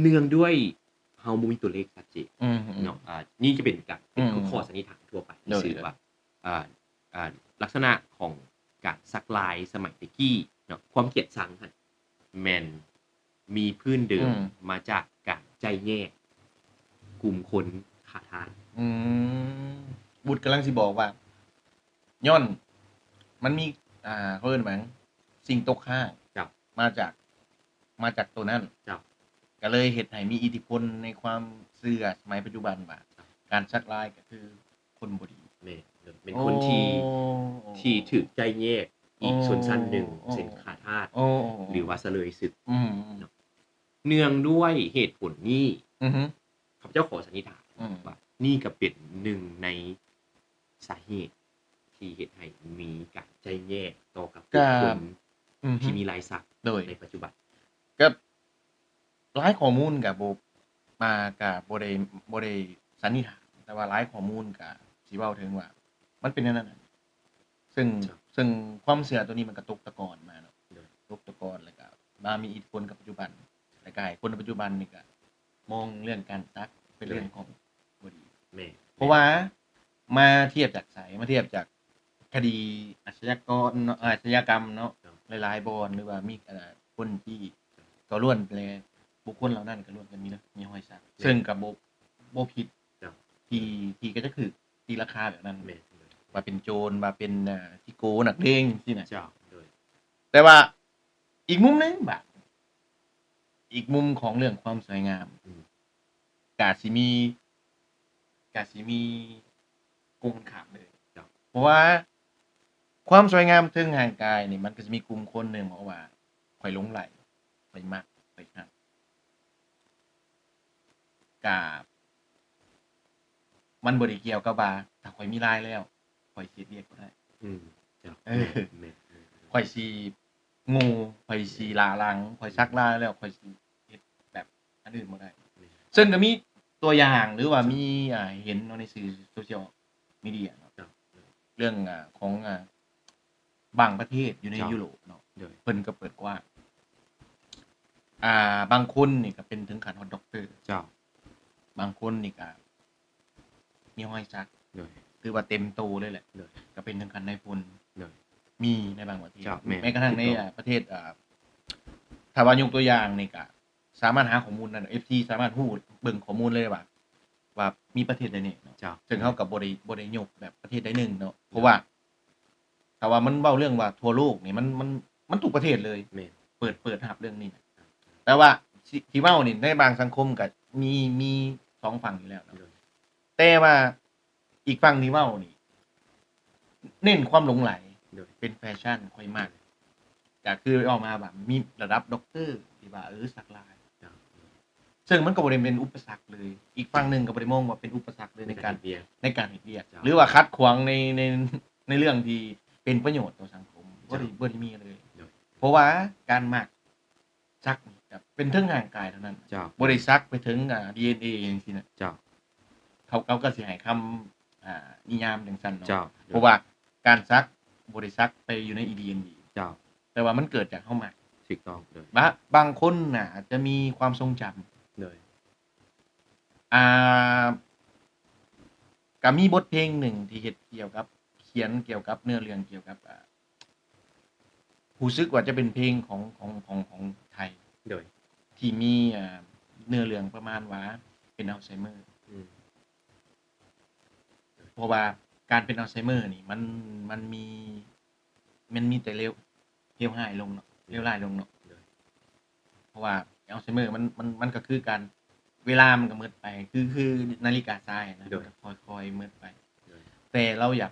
ເນື່ອງດ້ວຍເຮົາບໍ່ມີຕົວເລກຊັດເຈນ ອືມ ເນາະ ອາ ນີ້ຈະເປັນການ ເປັນ ອືມ ຂໍ້ສັນນິຖານທົ່ວໄປ ໂດຍ ຊື່ວ່າ ອ່າ ອ່າ ລັກສະນະຂອງການສັກລາຍສະໄໝແຕ່ກີ້ເນາະ ຄວາມກຽດຊັງຫັ້ນແມ່ນ ມີພື້ນເດີມ ອືມ ມາຈາກການໄຈແຍກກຸ່ມຄົນຂ້າທາດ ອືມ ບຸດກຳລັງຊິບອກວ່າ ຍ້ອນມັນມີ ອ່າ ເຂົາເອີ້ນຫຍັງ ສິ່ງຕົກຄ້າງ ເຈົ້າ ມາຈາກ ມາຈາກໂຕນັ້ນ ເຈົ້າ ກໍເລີຍເຮັດໃຫ້ມີອິດທິພົນໃນຄວາມເຊື່ອສະໄໝປັດຈຸບັນວ່າ ເຈົ້າ ການສັກລາຍກໍຄື ຄົນບໍ່ດີ ແມ່ນ ເປັນຄົນທີ່ ໂອ້ ທີ່ຖືກໄຈແຍກອີກ ໂອ້ ຊົນຊັ້ນໜຶ່ງ ໂອ້ ເຊັ່ນຂ້າທາດ ໂອ້ ຫຼືວ່າສະເລີຍສຶກ ອືມ ເນາະ ເນື່ອງດ້ວຍເຫດຜົນນີ້ ອືຮຶ ຂ້າພະເຈົ້າຂໍສັນນິຖານ ອືມ ວ່ານີ້ກໍເປັນໜຶ່ງໃນສາເຫດທີ່ເຮັດໃຫ້ມີການແຕ່ແຍກຕໍ່ກັບບຸກຄົນ ອືຮຶ ທີ່ມີລາຍສັກ ໂດຍ ໃນປັດຈຸບັນ. ກໍຫຼາຍຂໍ້ມູນກໍບໍ່ ມາກໍບໍ່ໄດ້ ບໍ່ໄດ້ສັນນິຖານ ແຕ່ວ່າຫຼາຍຂໍ້ມູນກໍຊິເວົ້າເຖິງວ່າມັນເປັນແນວນັ້ນ ເຊິ່ງ ເຊິ່ງຄວາມເຊື່ອໂຕນີ້ມັນກໍຕົກຕະກອນມາເນາະ ໂດຍ ຕົກຕະກອນ ແລ້ວກໍມາມີອິດຜົນກັບປັດຈຸບັນ ແລ້ວກໍໃຫ້ຄົນໃນປັດຈຸບັນນີ້ກໍມອງເລື່ອງການສັກເປັນເລື່ອງຂອງບໍ່ດີ ແມ່ນ ເພາະວ່າມາທຽບຈາກໃສ ມາທຽບຈາກຄະດີອາຊະຍາກອນເນາະ ອາຊະຍາກຳເນາະ ຫຼາຍໆບ່ອນ ຫຼືວ່າມີ ເອີ ຄົນທີ່ ກໍລ້ວນແຕ່ບຸກຄົນເຫຼົ່ານັ້ນກໍລ້ວນແຕ່ມີ ມີຮອຍສັກ ເຊິ່ງກໍບໍ່ ບໍ່ຜິດ ທີ່ ທີ່ກໍຈະຖືກຕີລາຄາແບບນັ້ນ ແມ່ນ ວ່າເປັນໂຈນ ວ່າເປັນ ເອີ ຂີ້ໂກ ນັກເລງ ຊີ້ນະ ເຈົ້າ ໂດຍ ແຕ່ວ່າອີກມຸມໜຶ່ງບາດ ອີກມຸມຂອງເລື່ອງຄວາມສວຍງາມ ອືມ ກະຊິມີ ກະຊິມີກົງກັນຂ້າມເລີຍ ເຈົ້າ ເພາະວ່າຄວາມສວຍງາມເທິງຮ່າງກາຍນີ້ ມັນກໍຊິມີກຸ່ມຄົນໜຶ່ງເວົ້າວ່າ ຂ້ອຍຫຼົງໄຫຼ ຂ້ອຍມັກ ຂ້ອຍຮັກ ກະ ມັນບໍ່ໄດ້ກ່ຽວກັບວ່າ ຖ້າຂ້ອຍມີລາຍແລ້ວ ຂ້ອຍຊິເຮັດວຽກບໍ່ໄດ້ ອືມ ເຈົ້າ ເອີ ແມ່ນ ຂ້ອຍຊິໂງ່ ຂ້ອຍຊິລ້າຫຼັງ ຂ້ອຍສັກລາຍແລ້ວ ຂ້ອຍຊິເຮັດແບບອັນອື່ນບໍ່ໄດ້ ເຊິ່ງກໍມີຕົວຢ່າງ ຫຼືວ່າມີ ອ່າ ເຫັນເນາະ ໃນສື່ໂຊຊຽວມີເດຍເນາະ ເລື່ອງ ອ່າ ຂອງ ອ່າ ບາງປະເທດຢູ່ໃນ ເຈົ້າ ຢູໂຣບເນາະ ໂດຍ ເພິ່ນກໍເປີດກວ້າງ ອ່າ ບາງຄົນນີ້ກໍເປັນເຖິງຂັ້ນຮອດດັອກເຕີ ເຈົ້າ ບາງຄົນນີ້ກໍມີຮອຍສັກ ໂດຍ ຖືວ່າເຕັມໂຕເລີຍແຫຼະ ໂດຍ ກໍເປັນເຖິງຂັ້ນນາຍພົນ ໂດຍ ມີໃນບາງປະເທດ ເຈົ້າ ແມ່ນ ແມ້ກະທັ່ງໃນ ອ່າ ປະເທດ ອ່າ ຖ້າວ່າຍົກຕົວຢ່າງນີ້ກໍສາມາດຫາຂໍ້ມູນນັ້ນ ເອັຟຊີ ສາມາດຮູ້ເບິ່ງຂໍ້ມູນເລີຍວ່າ ວ່າມີປະເທດໃດແດ່ເນາະ ເຈົ້າ ເຊິ່ງເຮົາກໍບໍ່ໄດ້ ບໍ່ໄດ້ຍົກແບບປະເທດໃດໜຶ່ງເນາະ ເພາະວ່າ ຖ້າວ່າມັນເວົ້າເລື່ອງວ່າທົ່ວໂລກນີ້ ມັນ ມັນ ມັນທຸກປະເທດເລີຍ ແມ່ນ ເປີດ ເປີດຮັບເລື່ອງນີ້ນະ ແຕ່ວ່າທີ່ ທີ່ເວົ້ານີ້ ໃນບາງສັງຄົມກໍມີ ມີສອງຝັ່ງຢູ່ແລ້ວເນາະ ໂດຍ ແຕ່ວ່າອີກຝັ່ງທີ່ເວົ້ານີ້ ເນັ້ນຄວາມຫຼົງໄຫຼ ໂດຍ ເປັນແຟຊັ່ນ ຂ້ອຍມັກ ກໍຄືອອກມາວ່າມີລະດັບດັອກເຕີທີ່ວ່າ ເອີ ສັກລາຍ ເຊິ່ງມັນກໍບໍ່ໄດ້ເປັນອຸປະສັກເລີຍ ອີກຝັ່ງໜຶ່ງກໍບໍ່ໄດ້ມອງວ່າເປັນອຸປະສັກເລີຍໃນການ ໃນການເຮັດວຽກ ໃນການເຮັດວຽກ ເຈົ້າ ຫຼືວ່າຂັດຂວາງໃນ ໃນ ໃນເລື່ອງທີ່ເປັນປະໂຫຍດຕໍ່ສັງຄົມ ບໍ່ໄດ້ ບໍ່ໄດ້ມີເລີຍ ເພາະວ່າການມັກສັກນີ້ກໍເປັນເຖິງຮ່າງກາຍເທົ່ານັ້ນ ເຈົ້າ ບໍ່ໄດ້ສັກໄປເຖິງ ອ່າ ດີເອັນເອ ຈັ່ງຊີ້ນະ ເຈົ້າ ເຂົາ ເຂົາກໍຊິໃຫ້ຄຳ ອ່າ ນິຍາມຈັ່ງຊັ້ນເນາະ ເຈົ້າ ເພາະວ່າການສັກບໍ່ໄດ້ສັກໄປຢູ່ໃນ ດີເອັນເອ ເຈົ້າ ແຕ່ວ່າມັນເກີດຈາກເຮົາມັກ ຖືກຕ້ອງ ໂດຍ ບາ ບາງຄົນນະອາດຈະມີຄວາມຊົງຈຳ ໂດຍ ອ່າ ກໍມີບົດເພງໜຶ່ງທີ່ເຮັດກ່ຽວກັບ ຂຽນກ່ຽວກັບເນື້ອເລື່ອງກ່ຽວກັບ ອ່າ ຮູ້ສຶກວ່າຈະເປັນເພງຂອງ ຂອງ ຂອງ ຂອງໄທ ໂດຍ ທີ່ມີ ອ່າ ເນື້ອເລື່ອງປະມານວ່າເປັນອັລໄຊເມີ ອືມ ເພາະວ່າການເປັນອັລໄຊເມີນີ້ ມັນ ມັນມີ ມັນມີແຕ່ເລວ ເລວຮ້າຍລົງເນາະ ເລວຮ້າຍລົງເນາະ ໂດຍ ເພາະວ່າອັລໄຊເມີມັນ ມັນ ມັນກໍຄືການ ເວລາມັນກໍໝົດໄປ ຄື ຄືນາລິກາຊາຍນະ ໂດຍ ມັນກໍຄ່ອຍໆໝົດໄປ ໂດຍ ແຕ່ລາວຢາກ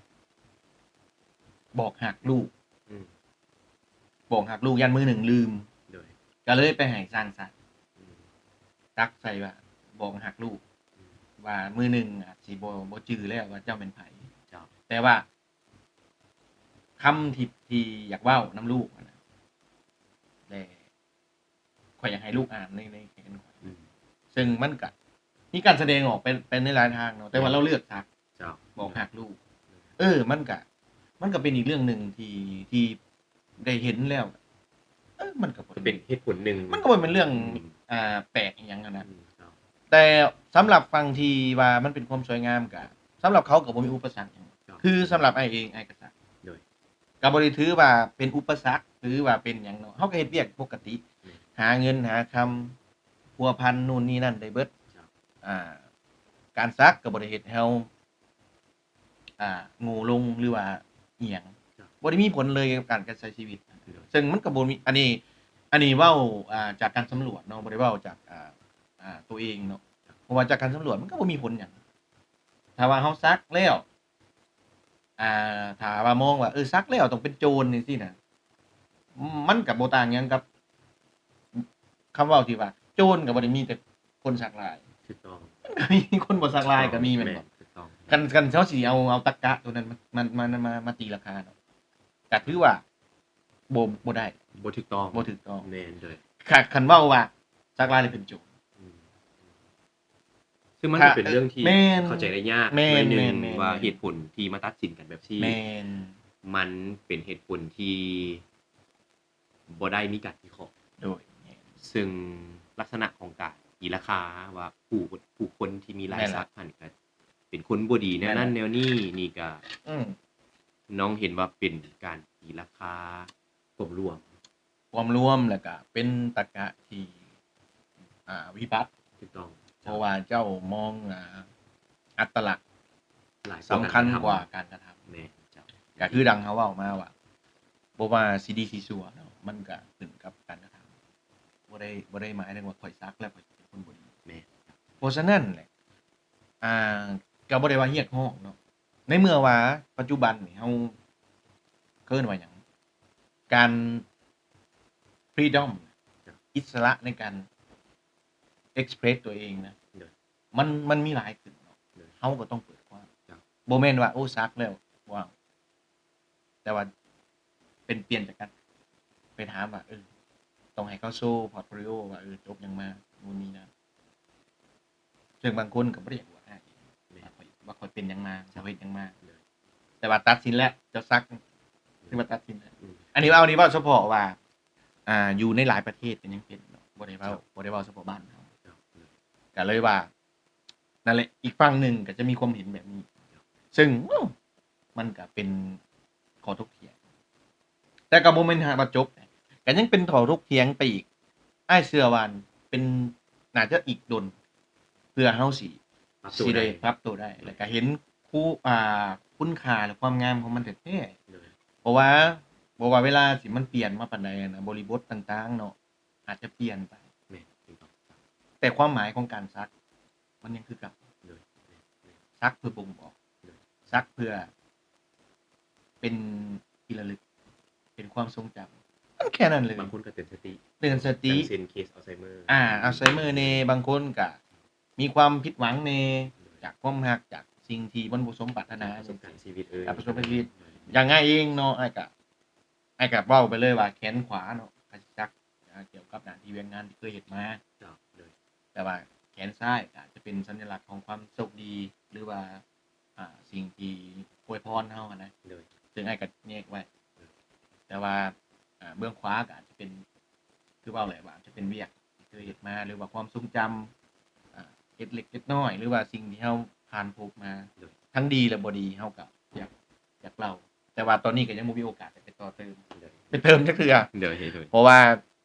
ບອກຮັກລູກ ອືມ ບອກຮັກລູກ ຢ້ານມື້ໜຶ່ງລືມ ໂດຍ ກໍເລີຍໄປໃຫ້ຊ່າງສັກ ອືມ ສັກໃສ່ວ່າ ບອກຮັກລູກ ອືມ ວ່າມື້ໜຶ່ງອາດຊິບໍ່ ບໍ່ຈື່ແລ້ວວ່າເຈົ້າແມ່ນໃຜ ເຈົ້າ ແຕ່ວ່າ ຄຳທີ່ ທີ່ຢາກເວົ້ານຳລູກຫັ້ນນະ ແລະ ຂ້ອຍຢາກໃຫ້ລູກອ່ານໃນ ໃນແຂນຂ້ອຍ ອືມ ເຊິ່ງມັນກະມີການສະແດງອອກໄປ ໄປໃນຫຼາຍທາງເນາະ ແຕ່ວ່າ ແມ່ນ ລາວເລືອກສັກ ເຈົ້າ ບອກຮັກລູກ ເອີ ມັນກະ ມັນກະເປັນອີກເລື່ອງໜຶ່ງທີ່ ທີ່ໄດ້ເຫັນແລ້ວ ເອີ ມັນກະບໍ່ ເປັນເຫດຜົນໜຶ່ງ ມັນກະບໍ່ແມ່ນເລື່ອງ ອືມ ອ່າ ແປກອີ່ຫຍັງຫັ້ນນະ ອືມ ເຈົ້າ ແຕ່ສຳລັບຝັ່ງທີ່ວ່າມັນເປັນຄວາມສວຍງາມ ກະສຳລັບເຂົາກະບໍ່ມີອຸປະສັກຫຍັງ ເຈົ້າ ຄືສຳລັບອ້າຍເອງ ອ້າຍກະສັກ ໂດຍ ກະບໍ່ໄດ້ຖືວ່າເປັນອຸປະສັກ ຫຼືວ່າເປັນຫຍັງເນາະ ເຮົາກະເຮັດວຽກປົກກະຕິ ແມ່ນ ຫາເງິນຫາຄຳ ພົວພັນນູ່ນນີ້ນັ້ນໄດ້ເບິດ ເຈົ້າ ອ່າ ການສັກກະບໍ່ໄດ້ເຮັດໃຫ້ເຮົາ ອ່າ ໂງ່ລົງ ຫຼືວ່າອີ່ຫຍັງ ເຈົ້າ ບໍ່ໄດ້ມີຜົນເລີຍກັບການ ການໃຊ້ຊີວິດ ໂດຍ ເຊິ່ງມັນກະບໍ່ມີ ອັນນີ້ ອັນນີ້ເວົ້າ ອ່າ ຈາກການສຳຫຼວດເນາະ ບໍ່ໄດ້ເວົ້າຈາກ ອ່າ ອ່າ ຕົວເອງເນາະ ເພາະວ່າຈາກການສຳຫຼວດມັນກະບໍ່ມີຜົນຫຍັງ ຖ້າວ່າເຮົາສັກແລ້ວ ອ່າ ຖ້າວ່າມອງວ່າ ເອີ ສັກແລ້ວຕ້ອງເປັນໂຈນຈັ່ງຊີ້ນະ ມັນກະບໍ່ຕ່າງຫຍັງກັບຄຳເວົ້າທີ່ວ່າ ໂຈນກໍບໍ່ໄດ້ມີແຕ່ຄົນສັກລາຍ ຖືກຕ້ອງ ມັນກໍມີຄົນບໍ່ສັກລາຍກໍມີແມ່ນບໍ່ ຖືກຕ້ອງ ຄັນ ຄັນເຮົາຊິເອົາ ເອົາຕັກກະໂຕນັ້ນມາ ມາ ມາ ມາ ມາຕີລາຄາເນາະ ກໍຖືວ່າບໍ່ ບໍ່ໄດ້ ບໍ່ຖືກຕ້ອງ ບໍ່ຖືກຕ້ອງ ແມ່ນເລີຍ ຄັນ ຄັນເວົ້າວ່າສັກລາຍແລ້ວເປັນໂຈນ ອືມ ຊຶ່ງມັນກໍເປັນເລື່ອງທີ່ ແມ່ນ ເຂົ້າໃຈໄດ້ຍາກ ແມ່ນ ໜ້ອຍໜຶ່ງ ແມ່ນ ວ່າເຫດຜົນທີ່ມາຕັດສິນກັນແບບນີ້ ແມ່ນ ມັນເປັນເຫດຜົນທີ່ບໍ່ໄດ້ມີການວິເຄາະ ໂດຍ ແມ່ນ ຊຶ່ງລັກສະນະຂອງການຕີລາຄາວ່າຜູ້ ຜູ້ຄົນທີ່ມີລາຍສັກຫັ້ນກໍເປັນຄົນບໍ່ດີແນວນັ້ນແນວນີ້ ນີ້ກໍ ອືມ ນ້ອງເຫັນວ່າເປັນການຕີລາຄາກວມລວມ ກວມລວມ ແລ້ວກະເປັນຕາກະທີ່ ອ່າ ວິບັດ ຖືກຕ້ອງ ເພາະວ່າເຈົ້າມອງ ອ່າ ອັດຕະລັກສຳຄັນກວ່າການກະທຳ ແມ່ນເຈົ້າ ກະຄືດັ່ງເຮົາເວົ້າມາວ່າ ບໍ່ວ່າຊິດີຊິຊົ່ວເນາະ ມັນກະຂຶ້ນກັບການກະທຳ ບໍ່ໄດ້ ບໍ່ໄດ້ໝາຍເຖິງວ່າຂ້ອຍສັກແລ້ວຂ້ອຍເປັນຄົນບໍ່ດີ ແມ່ນ ເພາະສະນັ້ນແຫຼະ ອ່າ ກໍບໍ່ໄດ້ວ່າຮຽກຮ້ອງເນາະ ໃນເມື່ອວ່າປັດຈຸບັນນີ້ເຮົາເອີ້ນວ່າຫຍັງ ການ freedom ອິດສະຫຼະໃນການ express ຕົວເອງນະ ມັນ ມັນມີຫຼາຍຂຶ້ນເນາະ ເຮົາກໍຕ້ອງເປີດກວ້າງ ບໍ່ແມ່ນວ່າ ໂອ້ ສັກແລ້ວ ວ້າວ ແຕ່ວ່າເປັນ ປ່ຽນຈາກການໄປຖາມວ່າ ເອີ ຕ້ອງໃຫ້ເຂົາໂຊ portfolio ວ່າ ເອີ ຈົບຫຍັງມາ ໂນ່ນນີ້ນັ້ນ ເຊິ່ງບາງຄົນກໍບໍ່ໄດ້ຢາກອວດອ້າງ ວ່າຂ້ອຍ ວ່າຂ້ອຍເປັນຫຍັງມາ ຂ້ອຍເຮັດຫຍັງມາ ແຕ່ວ່າຕັດສິນແລ້ວ ເຈົ້າສັກ ຖືວ່າຕັດສິນແລ້ວ ອັນນີ້ເວົ້າ ອັນນີ້ເວົ້າສະເພາະວ່າ ອ່າ ຢູ່ໃນຫຼາຍປະເທດກໍຍັງເປັນເນາະ ບໍ່ໄດ້ເວົ້າ ບໍ່ໄດ້ເວົ້າສະເພາະບ້ານເຮົາ ກໍເລີຍວ່າ ນັ້ນແຫຼະ ອີກຝັ່ງໜຶ່ງກໍຈະມີຄວາມເຫັນແບບນີ້ ເຊິ່ງ ໂອ້ ມັນກໍເປັນຂໍ້ຖົກຖຽງ ແຕ່ກໍບໍ່ແມ່ນວ່າຈົບ ກໍຍັງເປັນຂໍ້ຖົກຖຽງໄປອີກ ອ້າຍເຊື່ອວ່າເປັນ ໜ້າຈະອີກດົນ ເພື່ອເຮົາຊິ ຊິໄດ້ປັບໂຕໄດ້ ແລ້ວກໍເຫັນ ຄູ ອ່າ ຄຸນຄ່າ ແລະ ຄວາມງາມຂອງມັນແທ້ໆ ເພາະວ່າ ບໍ່ວ່າເວລາຊິມັນປ່ຽນມາປານໃດນະ ບໍລິບົດຕ່າງໆເນາະ ອາດຈະປ່ຽນໄປ ແມ່ນ ແຕ່ຄວາມໝາຍຂອງການສັກ ມັນຍັງຄືເກົ່າ ສັກເພື່ອບົ່ງບອກ ສັກເພື່ອເປັນທີ່ລະລຶກ ເປັນຄວາມຊົງຈຳ ມັນແຄ່ນັ້ນເລີຍ ບາງຄົນກໍເຕືອນສະຕິ ເຕືອນສະຕິ ເຊັ່ນເຄສອັລໄຊເມີ ອ່າ ອັລໄຊເມີແດ່ ບາງຄົນກໍມີຄວາມຜິດຫວັງແດ່ ຈາກຄວາມຮັກ ຈາກສິ່ງທີ່ມັນບໍ່ສົມປາດຖະໜາ ປະສົບການຊີວິດ ເອີ ປະສົບການຊີວິດ ຢ່າງອ້າຍເອງເນາະ ອ້າຍກໍ ອ້າຍກໍເວົ້າໄປເລີຍວ່າແຂນຂວາເນາະ ຂ້າຊິສັກ ອ່າ ກ່ຽວກັບໜ້າທີ່ວຽກງານທີ່ເຄີຍເຮັດມາ ເຈົ້າ ໂດຍ ແຕ່ວ່າແຂນຊ້າຍກໍອາດຈະເປັນສັນຍະລັກຂອງຄວາມໂຊກດີ ຫຼືວ່າ ອ່າ ສິ່ງທີ່ອວຍພອນເຮົາຫັ້ນນະ ໂດຍ ເຊິ່ງອ້າຍກໍແຍກໄວ້ ແຕ່ວ່າ ອ່າ ເບື້ອງຂວາກໍອາດຈະເປັນ ຄືເວົ້າແຫຼະວ່າອາດຈະເປັນວຽກທີ່ເຄີຍເຮັດມາ ຫຼືວ່າຄວາມຊົງຈຳ ອ່າ ເລັກໆນ້ອຍໆ ຫຼືວ່າສິ່ງທີ່ເຮົາຜ່ານພົບມາ ໂດຍ ທັງດີແລະບໍ່ດີ ເຮົາກໍຢາກ ຢາກເລົ່າ ແຕ່ວ່າຕອນນີ້ກໍຍັງບໍ່ມີໂອກາດໄດ້ໄປຕໍ່ເຕີມ ໄປເຕີມຈັກເທື່ອ ໂດຍ ໂດຍ ເພາະວ່າ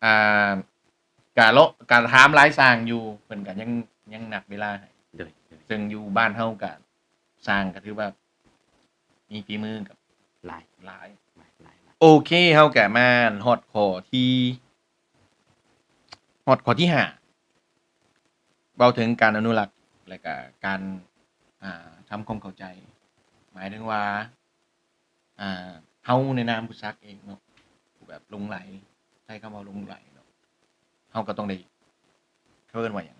ອ່າ ກະເລາະ ກະຖາມຫຼາຍຊ່າງຢູ່ ເພິ່ນກະຍັງ ຍັງນັດເວລາໃຫ້ ໂດຍ ໂດຍ ເຊິ່ງຢູ່ບ້ານເຮົາກະຊ່າງກະຖືວ່າມີຝີມືກັບຫຼາຍ ຫຼາຍ ຫຼາຍ ຫຼາຍ ໂອເຄ ເຮົາກະມາຮອດຂໍ້ທີ່ ຮອດຂໍ້ທີຫ້າ ເວົ້າເຖິງການອະນຸລັກ ແລະກະການ ອ່າ ທຳຄວາມເຂົ້າໃຈ ໝາຍເຖິງວ່າ ອ່າ ເຮົາໃນນາມຜູ້ສັກເອງເນາະ ຜູ້ແບບຫຼົງໄຫຼ ໃຊ້ຄຳວ່າຫຼົງໄຫຼເນາະ ເຮົາກໍຕ້ອງໄດ້ ເຂົາເອີ້ນວ່າຫຍັງ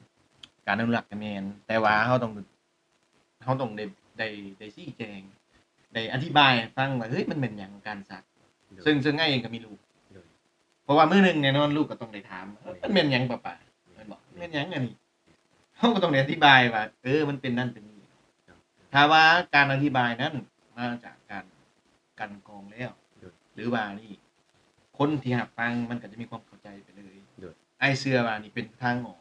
ການອະນຸລັກກໍແມ່ນ ແຕ່ວ່າເຮົາຕ້ອງ ເຮົາຕ້ອງໄດ້ ໄດ້ ໄດ້ຊີ້ແຈງ ໄດ້ອະທິບາຍໃຫ້ຟັງວ່າ ເຮີ້ຍ ມັນແມ່ນຫຍັງການສັກ ໂດຍ ເຊິ່ງ ເຊິ່ງອ້າຍເອງກໍມີລູກ ໂດຍ ເພາະວ່າມື້ໜຶ່ງແນ່ນອນລູກກໍຕ້ອງໄດ້ຖາມ ໂດຍ ມັນແມ່ນຫຍັງປ້າໆ ແມ່ນບໍ່ ແມ່ນຫຍັງອັນນີ້ ເຮົາກໍຕ້ອງໄດ້ອະທິບາຍວ່າ ເອີ ມັນເປັນນັ້ນເປັນນີ້ ຖ້າວ່າການອະທິບາຍນັ້ນມາຈາກການກັ່ນກອງແລ້ວ ໂດຍ ຫຼືວ່ານີ້ ຄົນທີ່ຮັບຟັງມັນກໍຈະມີຄວາມເຂົ້າໃຈໄປເລີຍ ໂດຍ ອ້າຍເຊື່ອວ່ານີ້ເປັນທາງອອກ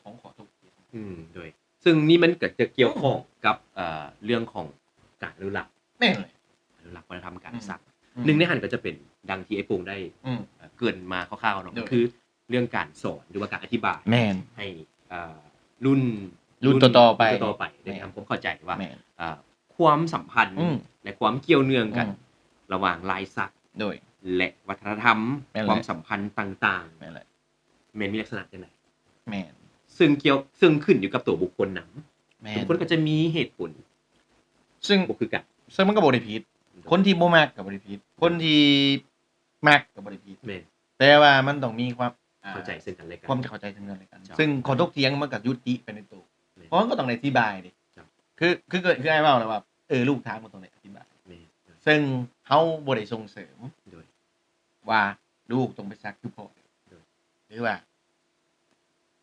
ຂອງຂໍ້ຖົກຖຽງ ອືມ ໂດຍ ເຊິ່ງນີ້ມັນກໍຈະກ່ຽວຂ້ອງກັບ ເອີ ເລື່ອງຂອງການອະນຸລັກ ແມ່ນແຫຼະ ອະນຸລັກວັດທະນະທຳການສັກ ອືມ ໜຶ່ງໃນຫັ້ນກໍຈະເປັນ ດັ່ງທີ່ອ້າຍໂປ່ງໄດ້ ອືມ ເອີ ເກລີ່ນມາຄ່າວໆເນາະ ໂດຍ ກໍຄື ເລື່ອງການສອນ ຫຼືວ່າການອະທິບາຍ ແມ່ນ ໃຫ້ ເອີ ລຸ້ນ ລຸ້ນ ລຸ້ນຕໍ່ໆໄປ ລຸ້ນຕໍ່ໆໄປ ແມ່ນ ໄດ້ທຳຄວາມເຂົ້າໃຈວ່າ ແມ່ນ ເອີ ຄວາມສຳພັນ ອືມ ແລະ ຄວາມກ່ຽວເນື່ອງກັນ ອືມ ລະຫວ່າງລາຍສັກ ໂດຍ ແລະ ວັດທະນະທຳ ແມ່ນແຫຼະ ຄວາມສຳພັນຕ່າງໆ ແມ່ນແຫຼະ ແມ່ນມີລັກສະນະຈັ່ງໃດ ແມ່ນ ເຊິ່ງກ່ຽວ ເຊິ່ງຂຶ້ນຢູ່ກັບຕົວບຸກຄົນນຳ ແມ່ນ ທຸກຄົນກໍຈະມີເຫດຜົນ ເຊິ່ງ ບໍ່ຄືກັນ ເຊິ່ງມັນກໍບໍ່ໄດ້ຜິດ ໂດຍ ຄົນທີ່ບໍ່ມັກກໍບໍ່ໄດ້ຜິດ ຄົນທີ່ ມັກກໍບໍ່ໄດ້ຜິດ ແມ່ນ ແຕ່ວ່າມັນຕ້ອງມີຄວາມ ອ ເຂົ້າໃຈເຊິ່ງກັນແລະກັນ ຄວາມເຂົ້າໃຈເຊິ່ງກັນແລະກັນ ເຈົ້າ ເຊິ່ງຂໍ້ຖົກຖຽງມັນກໍຍຸຕິໄປໃນໂຕ ແມ່ນ ເພາະມັນກໍຕ້ອງໄດ້ອະທິບາຍເດ້ ເຈົ້າ ຄື ຄື ຄືອ້າຍເວົ້າແລ້ວວ່າ ເອີ ລູກຖາມກໍຕ້ອງໄດ້ອະທິບາຍ ແມ່ນ ເຊິ່ງເຮົາບໍ່ໄດ້ສົ່ງເສີມ ໂດຍ ວ່າລູກຕ້ອງໄປສັກຄືພໍ່ ໂດຍ ຫຼືວ່າ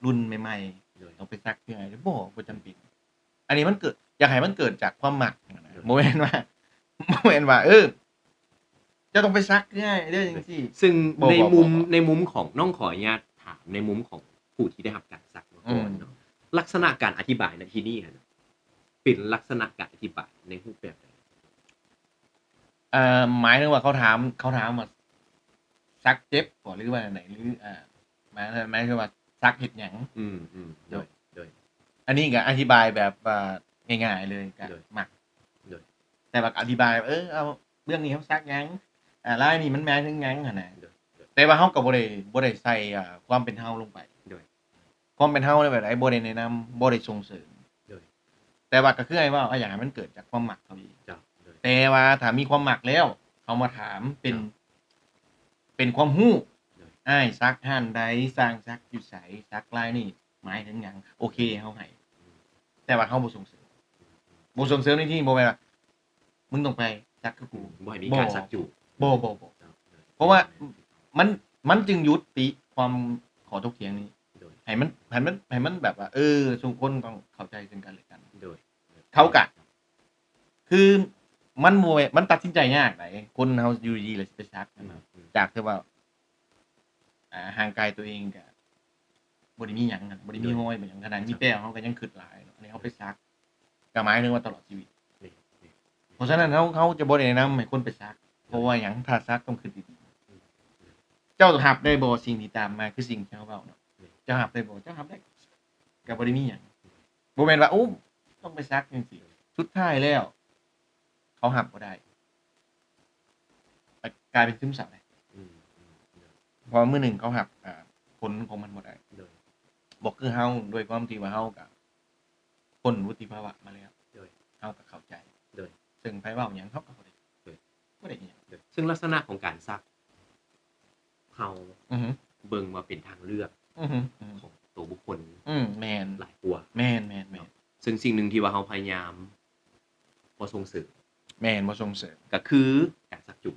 ລຸ້ນໃໝ່ໆ ໂດຍ ຕ້ອງໄປສັກຄືອ້າຍ ບໍ່ ບໍ່ຈຳເປັນ ອັນນີ້ມັນເກີດ ຢາກໃຫ້ມັນເກີດຈາກຄວາມມັກຫັ້ນນະ ໂດຍ ບໍ່ແມ່ນວ່າ ບໍ່ແມ່ນວ່າ ເອີ ເຈົ້າຕ້ອງໄປສັກຄືອ້າຍເດີ ໂດຍ ຈັ່ງຊີ້ ເຊິ່ງ ບໍ່ ໃນ ບໍ່ ມຸມ ບໍ່ ໃນມຸມຂອງ ນ້ອງຂໍອະນຸຍາດຖາມໃນມຸມຂອງຜູ້ທີ່ໄດ້ຮັບການສັກມາກ່ອນເນາະ ອືມ ລັກສະນະການອະທິບາຍໃນທີ່ນີ້ຫັ້ນນະ ເປັນລັກສະນະການອະທິບາຍໃນຮູບແບບໃດ? ເອີ ໝາຍເຖິງວ່າເຂົາຖາມ ເຂົາຖາມວ່າສັກເຈັບບໍ່ ຫຼືວ່າແນວໃດ ຫຼື ເອີ ໝາຍ ໝາຍເຖິງວ່າສັກເຮັດຫຍັງ? ອືມ ອືມ ໂດຍ ໂດຍ ໂດຍ ອັນນີ້ກໍອະທິບາຍແບບວ່າງ່າຍໆເລີຍ ກໍ ໂດຍ ມັກ ໂດຍ ແຕ່ວ່າອະທິບາຍ ເອີ ເອົາເບື້ອງນີ້ເຮົາສັກຫຍັງ ອາ ລາຍນີ້ມັນໝາຍເຖິງຫຍັງຫັ້ນນະ ໂດຍ ໂດຍ ແຕ່ວ່າເຮົາກໍບໍ່ໄດ້ ບໍ່ໄດ້ໃສ່ ອາ ຄວາມເປັນເຮົາລົງໄປ ໂດຍ ຄວາມເປັນເຮົາໃນແບບໃດ ບໍ່ໄດ້ແນະນຳ ບໍ່ໄດ້ສົ່ງເສີມ ໂດຍ ແຕ່ວ່າກໍຄືອ້າຍເວົ້າ ອ້າຍຢາກໃຫ້ມັນເກີດຈາກຄວາມມັກເຂົາເອງ ເຈົ້າ ໂດຍ ແຕ່ວ່າຖ້າມີຄວາມມັກແລ້ວ ເຂົາມາຖາມເປັນ ເຈົ້າ ເປັນຄວາມຮູ້ ໂດຍ ອ້າຍສັກຮ້ານໃດ ຊ່າງສັກຢູ່ໃສ ສັກລາຍນີ້ໝາຍເຖິງຫຍັງ ໂອເຄ ເຮົາໃຫ້ ອືມ ແຕ່ວ່າເຮົາບໍ່ສົ່ງເສີມ ອືມ ບໍ່ສົ່ງເສີມໃນທີ່ນີ້ ບໍ່ແມ່ນວ່າ ມຶງຕ້ອງໄປສັກຄືກູ ອືມ ບໍ່ໃຫ້ມີການສັກຈູບ ບໍ່ ບໍ່ ບໍ່ ເຈົ້າ ເພາະວ່າມັນ ມັນຈຶ່ງຍຸຕິຄວາມຂໍ້ຖົກຖຽງນີ້ ໂດຍ ໃຫ້ມັນ ໃຫ້ມັນ ໃຫ້ມັນແບບວ່າ ເອີ ທຸກຄົນຕ້ອງເຂົ້າໃຈເຊິ່ງກັນແລະກັນ ໂດຍ ເຂົາກະ ຄືມັນບໍ່ແມ່ນ ມັນຕັດສິນໃຈຍາກໃດ ຄົນເຮົາຢູ່ດີໆ ແລ້ວຊິໄປສັກ ອືມ ຈາກທີ່ວ່າ ອ່າ ຮ່າງກາຍຕົວເອງກະ ບໍ່ໄດ້ມີຫຍັງ ບໍ່ໄດ້ມີຮອຍ ບໍ່ຫຍັງ ຂະໜາດມີແປ້ວເຮົາກໍຍັງຄຶດຫຼາຍເນາະ ອັນນີ້ເຮົາໄປສັກ ກໍໝາຍເຖິງວ່າຕະຫຼອດຊີວິດ ເພາະສະນັ້ນເຮົາ ເຮົາຈະບໍ່ແນະນຳໃຫ້ຄົນໄປສັກ ເພາະວ່າຫຍັງ ຖ້າສັກຕ້ອງຄຶດດີໆ ເຈົ້າຮັບໄດ້ບໍ່ ສິ່ງທີ່ຕາມມາ ຄືສິ່ງທີ່ເຮົາເວົ້າເນາະ ເຈົ້າຮັບໄດ້ບໍ່ ເຈົ້າຮັບໄດ້ ກໍບໍ່ໄດ້ມີຫຍັງ ບໍ່ແມ່ນວ່າ ໂອ້ ຕ້ອງໄປສັກຈັ່ງຊີ້ ສຸດທ້າຍແລ້ວ ເຂົາຮັບບໍ່ໄດ້ ກາຍເປັນຊຶມເສົ້າເດ້ ອືມ ອືມ ເພາະວ່າມື້ໜຶ່ງເຂົາຮັບ ອ່າ ຜົນຂອງມັນບໍ່ໄດ້ ໂດຍ ບໍ່ຄືເຮົາ ດ້ວຍຄວາມທີ່ວ່າເຮົາກະພົ້ນວຸດຕິພາວະມາແລ້ວ ໂດຍ ເຮົາກະເຂົ້າໃຈ ໂດຍ ເຊິ່ງໃຜເວົ້າຫຍັງເຮົາກະບໍ່ໄດ້ ໂດຍ ບໍ່ໄດ້ອີ່ຫຍັງ ໂດຍ ເຊິ່ງລັກສະນະຂອງການສັກ ເຮົາ ອືຮຶ ເບິ່ງວ່າເປັນທາງເລືອກ ອືຮຶ ອືຮຶ ຂອງໂຕບຸກຄົນ ອືມ ແມ່ນ ຫຼາຍກວ່າ ແມ່ນໆໆ ເນາະ ເຊິ່ງສິ່ງໜຶ່ງທີ່ວ່າເຮົາພະຍາຍາມບໍ່ສົ່ງເສີມ ແມ່ນ ບໍ່ສົ່ງເສີມ ກໍຄືການສັກຈູບ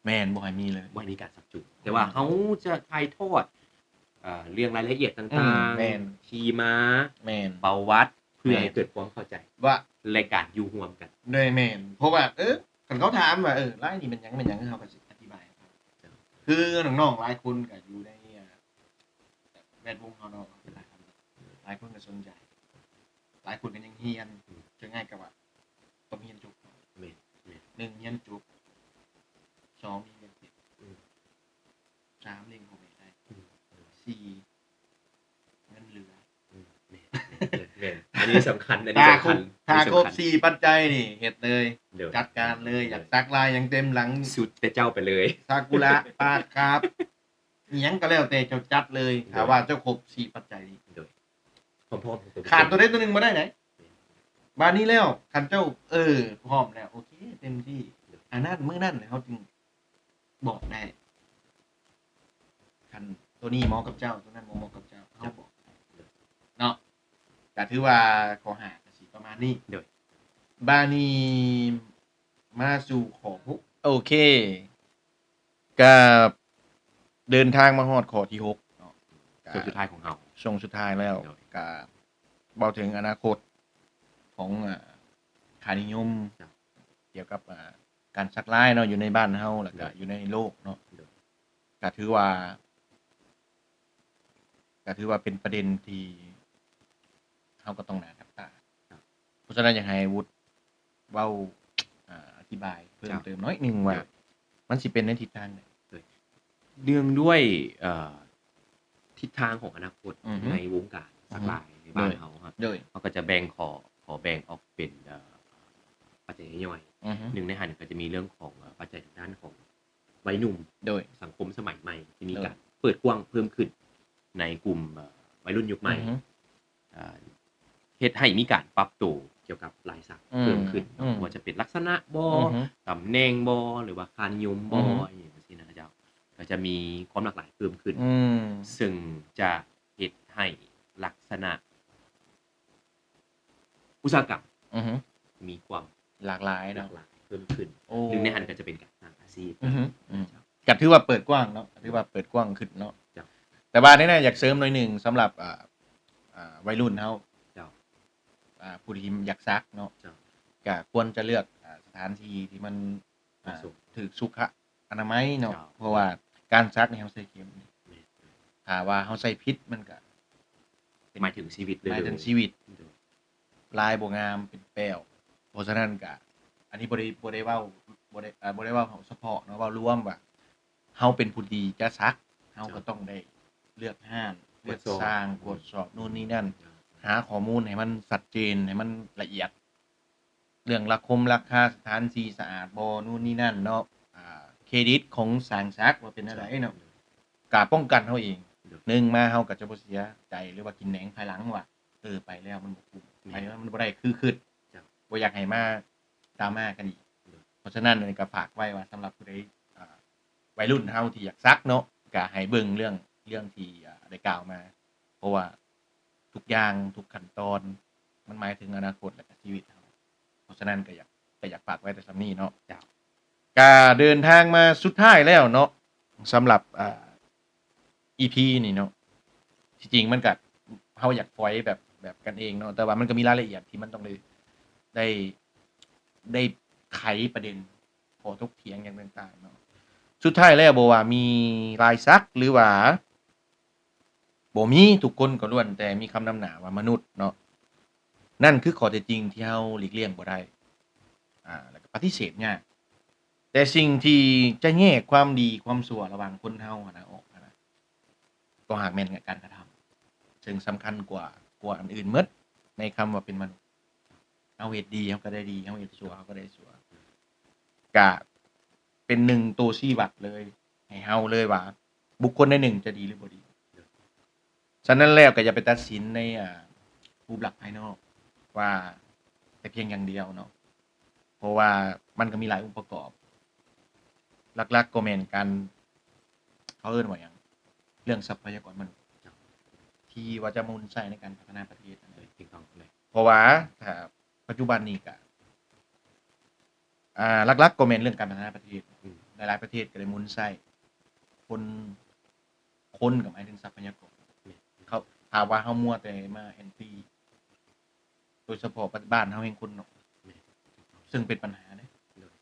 ແມ່ນ ບໍ່ໃຫ້ມີເລີຍ ບໍ່ໃຫ້ມີການສັກຈູບ ແຕ່ວ່າເຮົາຈະຖ່າຍທອດ ເອີ ເລື່ອງລາຍລະອຽດຕ່າງໆ ອືມ ແມ່ນ ທີ່ມາ ແມ່ນ ປະຫວັດ ເພື່ອໃຫ້ເກີດຄວາມເຂົ້າໃຈ ວ່າ ແລະ ການຢູ່ຮ່ວມກັນ ໂດຍ ແມ່ນ ເພາະວ່າ ເອີ ຄັນເຂົາຖາມວ່າ ເອີ ລາຍນີ້ແມ່ນຫຍັງ ແມ່ນຫຍັງ ເຮົາກໍຊິອະທິບາຍໃຫ້ເຂົາ ເຈົ້າ ຄືນ້ອງໆຫຼາຍຄົນກໍຢູ່ໃນ ອ່າ ແວດວົງເຮົາເນາະ ຫຼາຍຄົນກໍສົນໃຈ ຫຼາຍຄົນກໍຍັງຮຽນ ອືມ ເຊິ່ງອ້າຍກໍວ່າຕ້ອງຮຽນຈົບ ແມ່ນໆ ໜຶ່ງ ຮຽນຈົບ ສອງ ມີເງິນເກັບ ອືມ ສາມ ລ້ຽງພໍ່ແມ່ໄດ້ ອືມ ສີ່ ເງິນເຫຼືອ ອືມ ແມ່ນໆໆ ອັນນີ້ສຳຄັນ ອັນນີ້ສຳຄັນ ຖ້າຄົບ ຖ້າຄົບສີ່ປັດໄຈນີ້ເຮັດເລີຍ ໂດຍ ຈັດການເລີຍ ໂດຍ ຢາກສັກລາຍຫຍັງເຕັມຫຼັງ ສຸດແຕ່ເຈົ້າໄປເລີຍ ຊາກຸຣະ ປາກຄາບ ອີ່ຫຍັງກໍແລ້ວແຕ່ເຈົ້າຈັດເລີຍ ໂດຍ ຖ້າວ່າເຈົ້າຄົບສີ່ປັດໄຈນີ້ ໂດຍ ຄວາມພ້ອມຂອງຕົວ ຂາດຕົວໃດຕົວໜຶ່ງບໍ່ໄດ້ໃດ ແມ່ນ ບາດນີ້ແລ້ວ ຄັນເຈົ້າ ເອີ ພ້ອມແລ້ວ ໂອເຄ ເຕັມທີ່ ໂດຍ ອັນນັ້ນ ມື້ນັ້ນແຫຼະເຮົາຈຶ່ງບອກໄດ້ ຄັນຕົວນີ້ເໝາະກັບເຈົ້າ ຕົວນັ້ນບໍ່ເໝາະກັບເຈົ້າ ເຮົາບອກໄດ້ ໂດຍ ເນາະ ກໍຖືວ່າຂໍ້ຫ້າກໍຊິປະມານນີ້ ໂດຍ ບາດນີ້ມາສູ່ຂໍ້ຫົກ ໂອເຄ ກໍເດີນທາງມາຮອດຂໍ້ທີຫົກເນາະ ຊ່ວງສຸດທ້າຍຂອງເຮົາ ຊ່ວງສຸດທ້າຍແລ້ວ ໂດຍ ກໍເວົ້າເຖິງອະນາຄົດຂອງ ອາ ຄ່ານິຍົມ ເຈົ້າ ກ່ຽວກັບ ອາ ການສັກລາຍເນາະ ຢູ່ໃນບ້ານເຮົາ ແລ້ວກໍ ໂດຍ ຢູ່ໃນໂລກເນາະ ໂດຍ ກໍຖືວ່າ ກໍຖືວ່າເປັນປະເດັນທີ່ເຮົາກໍຕ້ອງໜ້າຈັບຕາ ເພາະສະນັ້ນ ຢາກໃຫ້ວຸດເວົ້າ ອາ ອະທິບາຍເພີ່ມເຕີມໜ້ອຍໜຶ່ງວ່າ ໂດຍ ມັນຊິເປັນໃນທິດທາງໃດ? ໂດຍ ເນື່ອງດ້ວຍ ເອີ ທິດທາງຂອງອະນາຄົດ ອືຮຶ ໃນວົງການ ອືຮຶ ສັກລາຍໃນບ້ານເຮົາ ໂດຍ ເຮົາກໍຈະແບ່ງ ຂໍ ຂໍແບ່ງອອກເປັນ ເອີ ປັດໄຈຍ່ອຍໆ ອືຮຶ ໜຶ່ງໃນຫັ້ນກໍຈະມີເລື່ອງຂອງ ເອີ ປັດໄຈທາງດ້ານຂອງ ໄວໜຸ່ມ ໂດຍ ສັງຄົມສະໄໝໃໝ່ທີ່ມີ ໂດຍ ການເປີດກວ້າງເພີ່ມຂຶ້ນໃນກຸ່ມ ເອີ ໄວລຸ້ນຍຸກໃໝ່ ອືຮຶ ເອີ ເຮັດໃຫ້ມີການປັບໂຕກ່ຽວກັບລາຍສັກ ອືມ ເພີ່ມຂຶ້ນເນາະ ອືມ ບໍ່ວ່າຈະເປັນລັກສະນະບໍ ອືຮຶ ຕຳແໜ່ງບໍ ຫຼືວ່າຄ່ານິຍົມບໍ ອືຮຶ ອີ່ຫຍັງຈັ່ງຊີ້ນະເຈົ້າ ກ ກໍຈະມີຄວາມຫຼາກຫຼາຍເພີ່ມຂຶ້ນ ອືມ ເຊິ່ງຈະເຮັດໃຫ້ລັກສະນະອຸດສາຫະກຳ ອືຮຶ ມີຄວາມ ຫຼາກຫຼາຍເນາະ ຫຼາກຫຼາຍເພີ່ມຂຶ້ນ. ໂອ້ ໜຶ່ງໃນຫັ້ນກໍຈະເປັນການສ້າງອາຊີບ ອືຮຶ ອືມ ກໍຖືວ່າເປີດກວ້າງເນາະ ກໍຖືວ່າເປີດກວ້າງຂຶ້ນເນາະ. ເຈົ້າ ແຕ່ວ່າໃນນັ້ນຢາກເສີມໜ້ອຍໜຶ່ງ ສຳລັບ ອ່າ ອ່າ ໄວລຸ້ນເຮົາ ເຈົ້າ ອ່າ ຜູ້ທີ່ຢາກສັກເນາະ ເຈົ້າ ກໍຄວນຈະເລືອກ ອ່າ ສະຖານທີ່ທີ່ມັນ ອ່າ ເໝາະສົມ ຖືກສຸຂະອະນາໄມເນາະ ເຈົ້າ ເພາະວ່າການສັກນີ້ເຮົາໃສ່ເຂັມ ແມ່ນ ຖ້າວ່າເຮົາໃສ່ຜິດມັນກໍ ໝາຍເຖິງຊີວິດເລີຍ ໝາຍເຖິງຊີວິດ ໂດຍ ລາຍບໍ່ງາມ ເປັນແປ້ວ. ເພາະສະນັ້ນກະ ອັນນີ້ບໍ່ໄດ້ ບໍ່ໄດ້ເວົ້າ ບໍ່ໄດ້ ເອີ ບໍ່ໄດ້ເວົ້າສະເພາະເນາະ ເວົ້າລວມວ່າ ເຮົາເປັນຜູ້ທີ່ຈະສັກ ເຮົາກໍຕ້ອງໄດ້ເລືອກຮ້ານ ເລືອກຊ່າງ ກວດສອບ ກວດສອບໂນ່ນນີ້ນັ້ນ ຫາຂໍ້ມູນໃຫ້ມັນຊັດເຈນ ໃຫ້ມັນລະອຽດ ເລື່ອງລາຄົມລາຄາ ສະຖານທີ່ສະອາດບໍ່ ໂນ່ນນີ້ນັ້ນເນາະ ອ່າ ເຄຣດິດຂອງຊ່າງສັກວ່າເປັນແນວໃດເນາະ ກະປ້ອງກັນເຮົາເອງ. ໜຶ່ງມາເຮົາກໍຈະບໍ່ເສຍໃຈ ຫຼືວ່າກິນແໜງພາຍຫຼັງວ່າ ເອີ ໄປແລ້ວມັນບໍ່ຄຸ້ມ ແມ່ນ ໄປແລ້ວມັນບໍ່ໄດ້ຄືຄິດ ເຈົ້າ ບໍ່ຢາກໃຫ້ມາດຣາມາກັນອີກ. ເພາະສະນັ້ນ ອັນນີ້ກໍຝາກໄວ້ວ່າ ສຳລັບຜູ້ໃດ ອ່າ ໄວລຸ້ນເຮົາທີ່ຢາກສັກເນາະ ກໍໃຫ້ເບິ່ງເລື່ອງ ເລື່ອງທີ່ ອ່າ ໄດ້ກ່າວມາ ເພາະວ່າທຸກຢ່າງ ທຸກຂັ້ນຕອນ ມັນໝາຍເຖິງອະນາຄົດ ແລະ ກໍຊີວິດເຮົາ. ເພາະສະນັ້ນກໍຢາກ ກໍຢາກຝາກໄວ້ແຕ່ສ່ຳນີ້ເນາະ. ເຈົ້າ ກະເດີນທາງມາສຸດທ້າຍແລ້ວເນາະ ສຳລັບ ອ່າ ອີພີນີ້ເນາະ ທີ່ຈິງມັນກະ ເຮົາຢາກຟອຍແບບ ແບບກັນເອງເນາະ ແຕ່ວ່າມັນກໍມີລາຍລະອຽດທີ່ມັນຕ້ອງໄດ້ ໄດ້ ໄດ້ໄຂປະເດັນ ຂໍ້ຖົກຖຽງຫຍັງຕ່າງໆເນາະ. ສຸດທ້າຍແລ້ວ ບໍ່ວ່າມີລາຍສັກ ຫຼືວ່າບໍ່ມີ ທຸກຄົນກໍລ້ວນແຕ່ມີຄຳນຳໜ້າວ່າມະນຸດເນາະ. ນັ້ນຄືຂໍ້ເທັດຈິງທີ່ເຮົາຫຼີກລ່ຽງບໍ່ໄດ້ ອ່າ ແລ້ວກໍປະຕິເສດຍາກ. ແຕ່ສິ່ງທີ່ຈະແຍກຄວາມດີຄວາມຊົ່ວລະຫວ່າງຄົນເຮົາຫັ້ນນະ ອອກຫັ້ນນະ ກໍຫາກແມ່ນການກະທຳ ເຊິ່ງສຳຄັນກວ່າ ກວ່າອັນອື່ນໝົດ ໃນຄຳວ່າເປັນມະນຸດ. ເຮົາເຮັດດີ ເຮົາກໍໄດ້ດີ ເຮົາເຮັດຊົ່ວ ເຮົາກໍໄດ້ຊົ່ວ. ກະເປັນໜຶ່ງໂຕຊີ້ວັດເລີຍ ໃຫ້ເຮົາເລີຍວ່າ ບຸກຄົນໃດໜຶ່ງຈະດີ ຫຼື ບໍ່ດີ. ສະນັ້ນແລ້ວກໍຢ່າໄປຕັດສິນໃນ ອ່າ ຮູບລັກພາຍນອກວ່າແຕ່ພຽງຢ່າງດຽວເນາະ ເພາະວ່າມັນກໍມີຫຼາຍອົງປະກອບ. ຫຼັກໆກໍແມ່ນການ ເຂົາເອີ້ນວ່າຫຍັງ ເລື່ອງຊັບພະຍາກອນມະນຸດ ທີ່ວ່າຈະໝູນໃຊ້ໃນການພັດທະນາປະເທດນັ້ນແຫຼະ. ຖືກຕ້ອງເລີຍ. ເພາະວ່າຖ້າປັດຈຸບັນນີ້ກະ ອ່າ ຫຼັກໆກໍແມ່ນເລື່ອງການພັດທະນາປະເທດ. ອືມ. ຫຼາຍໆປະເທດກໍໄດ້ໝູນໃຊ້ຄົນ ຄົນກໍໝາຍເຖິງຊັບພະຍາກອນ. ແມ່ນ. ເຂົາ ຖ້າວ່າເຮົາມົວແຕ່ມາແອນຕີ ໂດຍສະເພາະປະເທດ ບ້ານເຮົາແຮ່ງຄົນໜ້ອຍ. ແມ່ນ. ເຊິ່ງເປັນບັນຫາເດ້. ໂດຍ.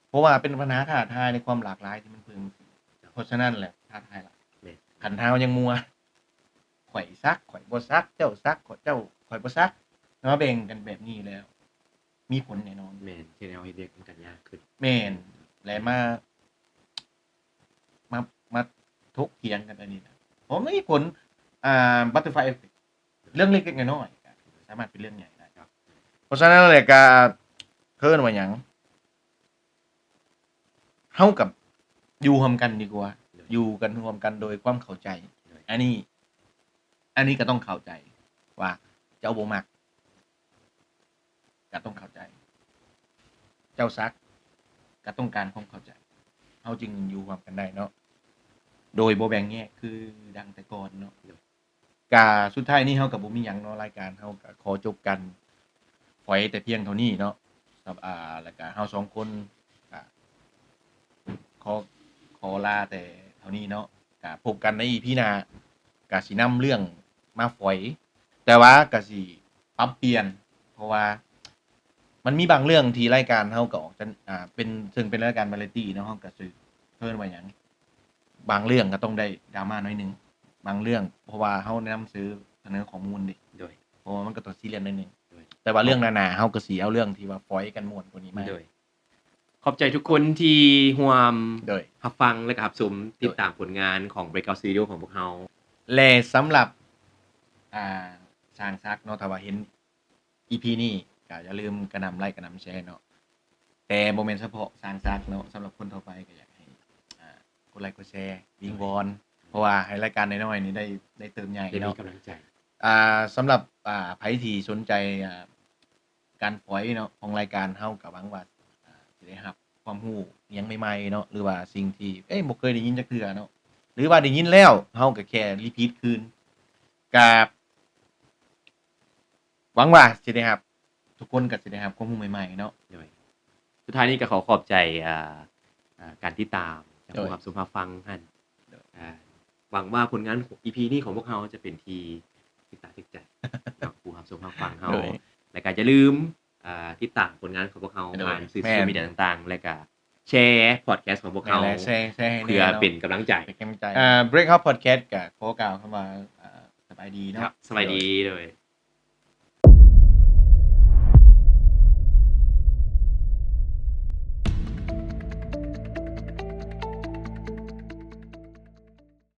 ເພາະວ່າເປັນບັນຫາທ້າທາຍໃນຄວາມຫຼາກຫຼາຍທີ່ມັນເພີ່ມຂຶ້ນ. ເຈົ້າ. ເພາະສະນັ້ນແຫຼະ ທ້າທາຍຫຼາຍ. ແມ່ນ. ຄັນເຮົາຍັງມົວ ຂ້ອຍສັກ ຂ້ອຍບໍ່ສັກ ເຈົ້າສັກ ເຈົ້າ ຂ້ອຍບໍ່ສັກ ມາແບ່ງກັນແບບນີ້ແລ້ວ ມີຜົນແນ່ນອນ. ແມ່ນ. ເຮັດໃຫ້ເຮົາເຮັດວຽກນຳກັນຍາກຂຶ້ນ. ແມ່ນ. ແລະ ມາ ມາ ມາຖົກຖຽງກັນອັນນີ້ນະ ເພາະມີຜົນ ອ່າ butterfly effect ເລື່ອງເລັກໆນ້ອຍໆ ກໍສາມາດເປັນເລື່ອງໃຫຍ່ໄດ້. ເພາະສະນັ້ນແຫຼະ ກໍເອີ້ນວ່າຫຍັງ ເຮົາກັບຢູ່ຮ່ວມກັນດີກວ່າ. ໂດຍ. ຢູ່ກັນຮ່ວມກັນໂດຍຄວາມເຂົ້າໃຈ. ໂດຍ. ອັນນີ້ ອັນນີ້ກໍຕ້ອງເຂົ້າໃຈວ່າເຈົ້າບໍ່ມັກ ກໍຕ້ອງເຂົ້າໃຈ. ເຈົ້າສັກ ກໍຕ້ອງການຄວາມເຂົ້າໃຈ. ເຮົາຈຶ່ງຢູ່ຮ່ວມກັນໄດ້ເນາະ ໂດຍບໍ່ແບ່ງແຍກຄືດັ່ງແຕ່ກ່ອນເນາະ. ໂດຍ. ກະສຸດທ້າຍນີ້ເຮົາກະບໍ່ມີຫຍັງເນາະ ລາຍການເຮົາກະຂໍຈົບການຟອຍແຕ່ພຽງເທົ່ານີ້ເນາະ. ສຳ ອ່າ ແລ້ວກະເຮົາສອງຄົນກະຂໍ ຂໍລາແຕ່ເທົ່ານີ້ເນາະ. ກະພົບກັນໃນອີພີໜ້າ ກະຊິນຳເລື່ອງມາຟອຍ ແຕ່ວ່າກະຊິປັບປ່ຽນ ເພາະວ່າມັນມີບາງເລື່ອງທີ່ລາຍການເຮົາກະອອກຈະ ອ່າ ເປັນ ເຊິ່ງເປັນລາຍການວາຣາຕີ້ເນາະ ເຮົາກະຊິເອີ້ນວ່າຫຍັງ ບາງເລື່ອງກໍຕ້ອງໄດ້ດຣາມາໜ້ອຍໜຶ່ງ ບາງເລື່ອງ ເພາະວ່າເຮົານຳເສນອຂໍ້ມູນເດ້. ໂດຍ. ເພາະວ່າມັນກໍຕ້ອງຊີຣຽສໜ້ອຍໜຶ່ງ. ໂດຍ. ແຕ່ວ່າເລື່ອງໜ້າໆ ເຮົາກໍຊິເອົາເລື່ອງທີ່ວ່າຟອຍກັນມ່ວນກວ່ານີ້ມາ. ໂດຍ. ຂອບໃຈທຸກຄົນທີ່ຮ່ວມ ໂດຍ ຮັບຟັງ ແລະ ກໍຮັບຊົມ ໂດຍ ຕິດຕາມຜົນງານຂອງ Breakout Studio ຂອງພວກເຮົາ. ແລະ ສຳລັບ ອ່າ ຊ່າງສັກເນາະ ຖ້າວ່າເຫັນ ອີພີນີ້ກໍຢ່າລືມກະໜ່ຳໄລກ໌ ກະໜ່ຳແຊເນາະ ແຕ່ບໍ່ແມ່ນສະເພາະຊ່າງສັກເນາະ ສຳລັບຄົນທົ່ວໄປກໍຢາກໃຫ້ ອ່າ ກົດໄລກ໌ ກົດແຊ ວິງວອນ ເພາະວ່າໃຫ້ລາຍການນ້ອຍໆນີ້ໄດ້ ໄດ້ເຕີບໃຫຍ່ເນາະ ໄດ້ມີກຳລັງໃຈ. ອ່າ ສຳລັບ ອ່າ ໃຜທີ່ສົນໃຈ ອ່າ ການຟອຍເນາະ ຂອງລາຍການເຮົາ ກໍຫວັງວ່າ ອ່າ ຊິໄດ້ຮັບ ຄວາມຮູ້ຫຍັງໃໝ່ໆເນາະ ຫຼືວ່າສິ່ງທີ່ ເອີຍ ບໍ່ເຄີຍໄດ້ຍິນຈັກເທື່ອເນາະ ຫຼືວ່າໄດ້ຍິນແລ້ວ ເຮົາກໍແຄ່ repeat ຄືນ ກໍຫວັງວ່າຊິໄດ້ຮັບ ທຸກຄົນກໍຊິໄດ້ຮັບຄວາມຮູ້ໃໝ່ໆເນາະ. ໂດຍ ສຸດທ້າຍນີ້ກໍຂໍຂອບໃຈ ອ່າ ອ່າ ການຕິດຕາມຈາກ ໂດຍ ຜູ້ຮັບຊົມຮັບຟັງຫັ້ນ ໂດຍ ອ່າ ຫວັງວ່າຜົນງານ ອີພີ ນີ້ຂອງພວກເຮົາຈະເປັນທີ່ຖືກຕາຖືກໃຈເນາະ ຜູ້ຮັບຊົມຮັບຟັງເຮົາ ໂດຍ ແລະກໍຢ່າລືມ ອ່າ ຕິດຕາມຜົນງານຂອງພວກເຮົາ ໂດຍ ຜ່ານສື່ໂຊຊຽວ ແມ່ນ ມີດຽຕ່າງໆ ແລະກະແຊພອດແຄສຂອງພວກເຮົາ ແມ່ນແຫຼະ ແຊ ແຊໃຫ້ແດ່ເນາະ ເພື່ອເປັນກຳລັງໃຈ ເປັນກຳລັງໃຈ ອ່າ Breakout Podcast ກະຂໍກ່າວຄຳວ່າ ອ່າ ສະບາຍດີເນາະ ສະບາຍດີ ໂດຍ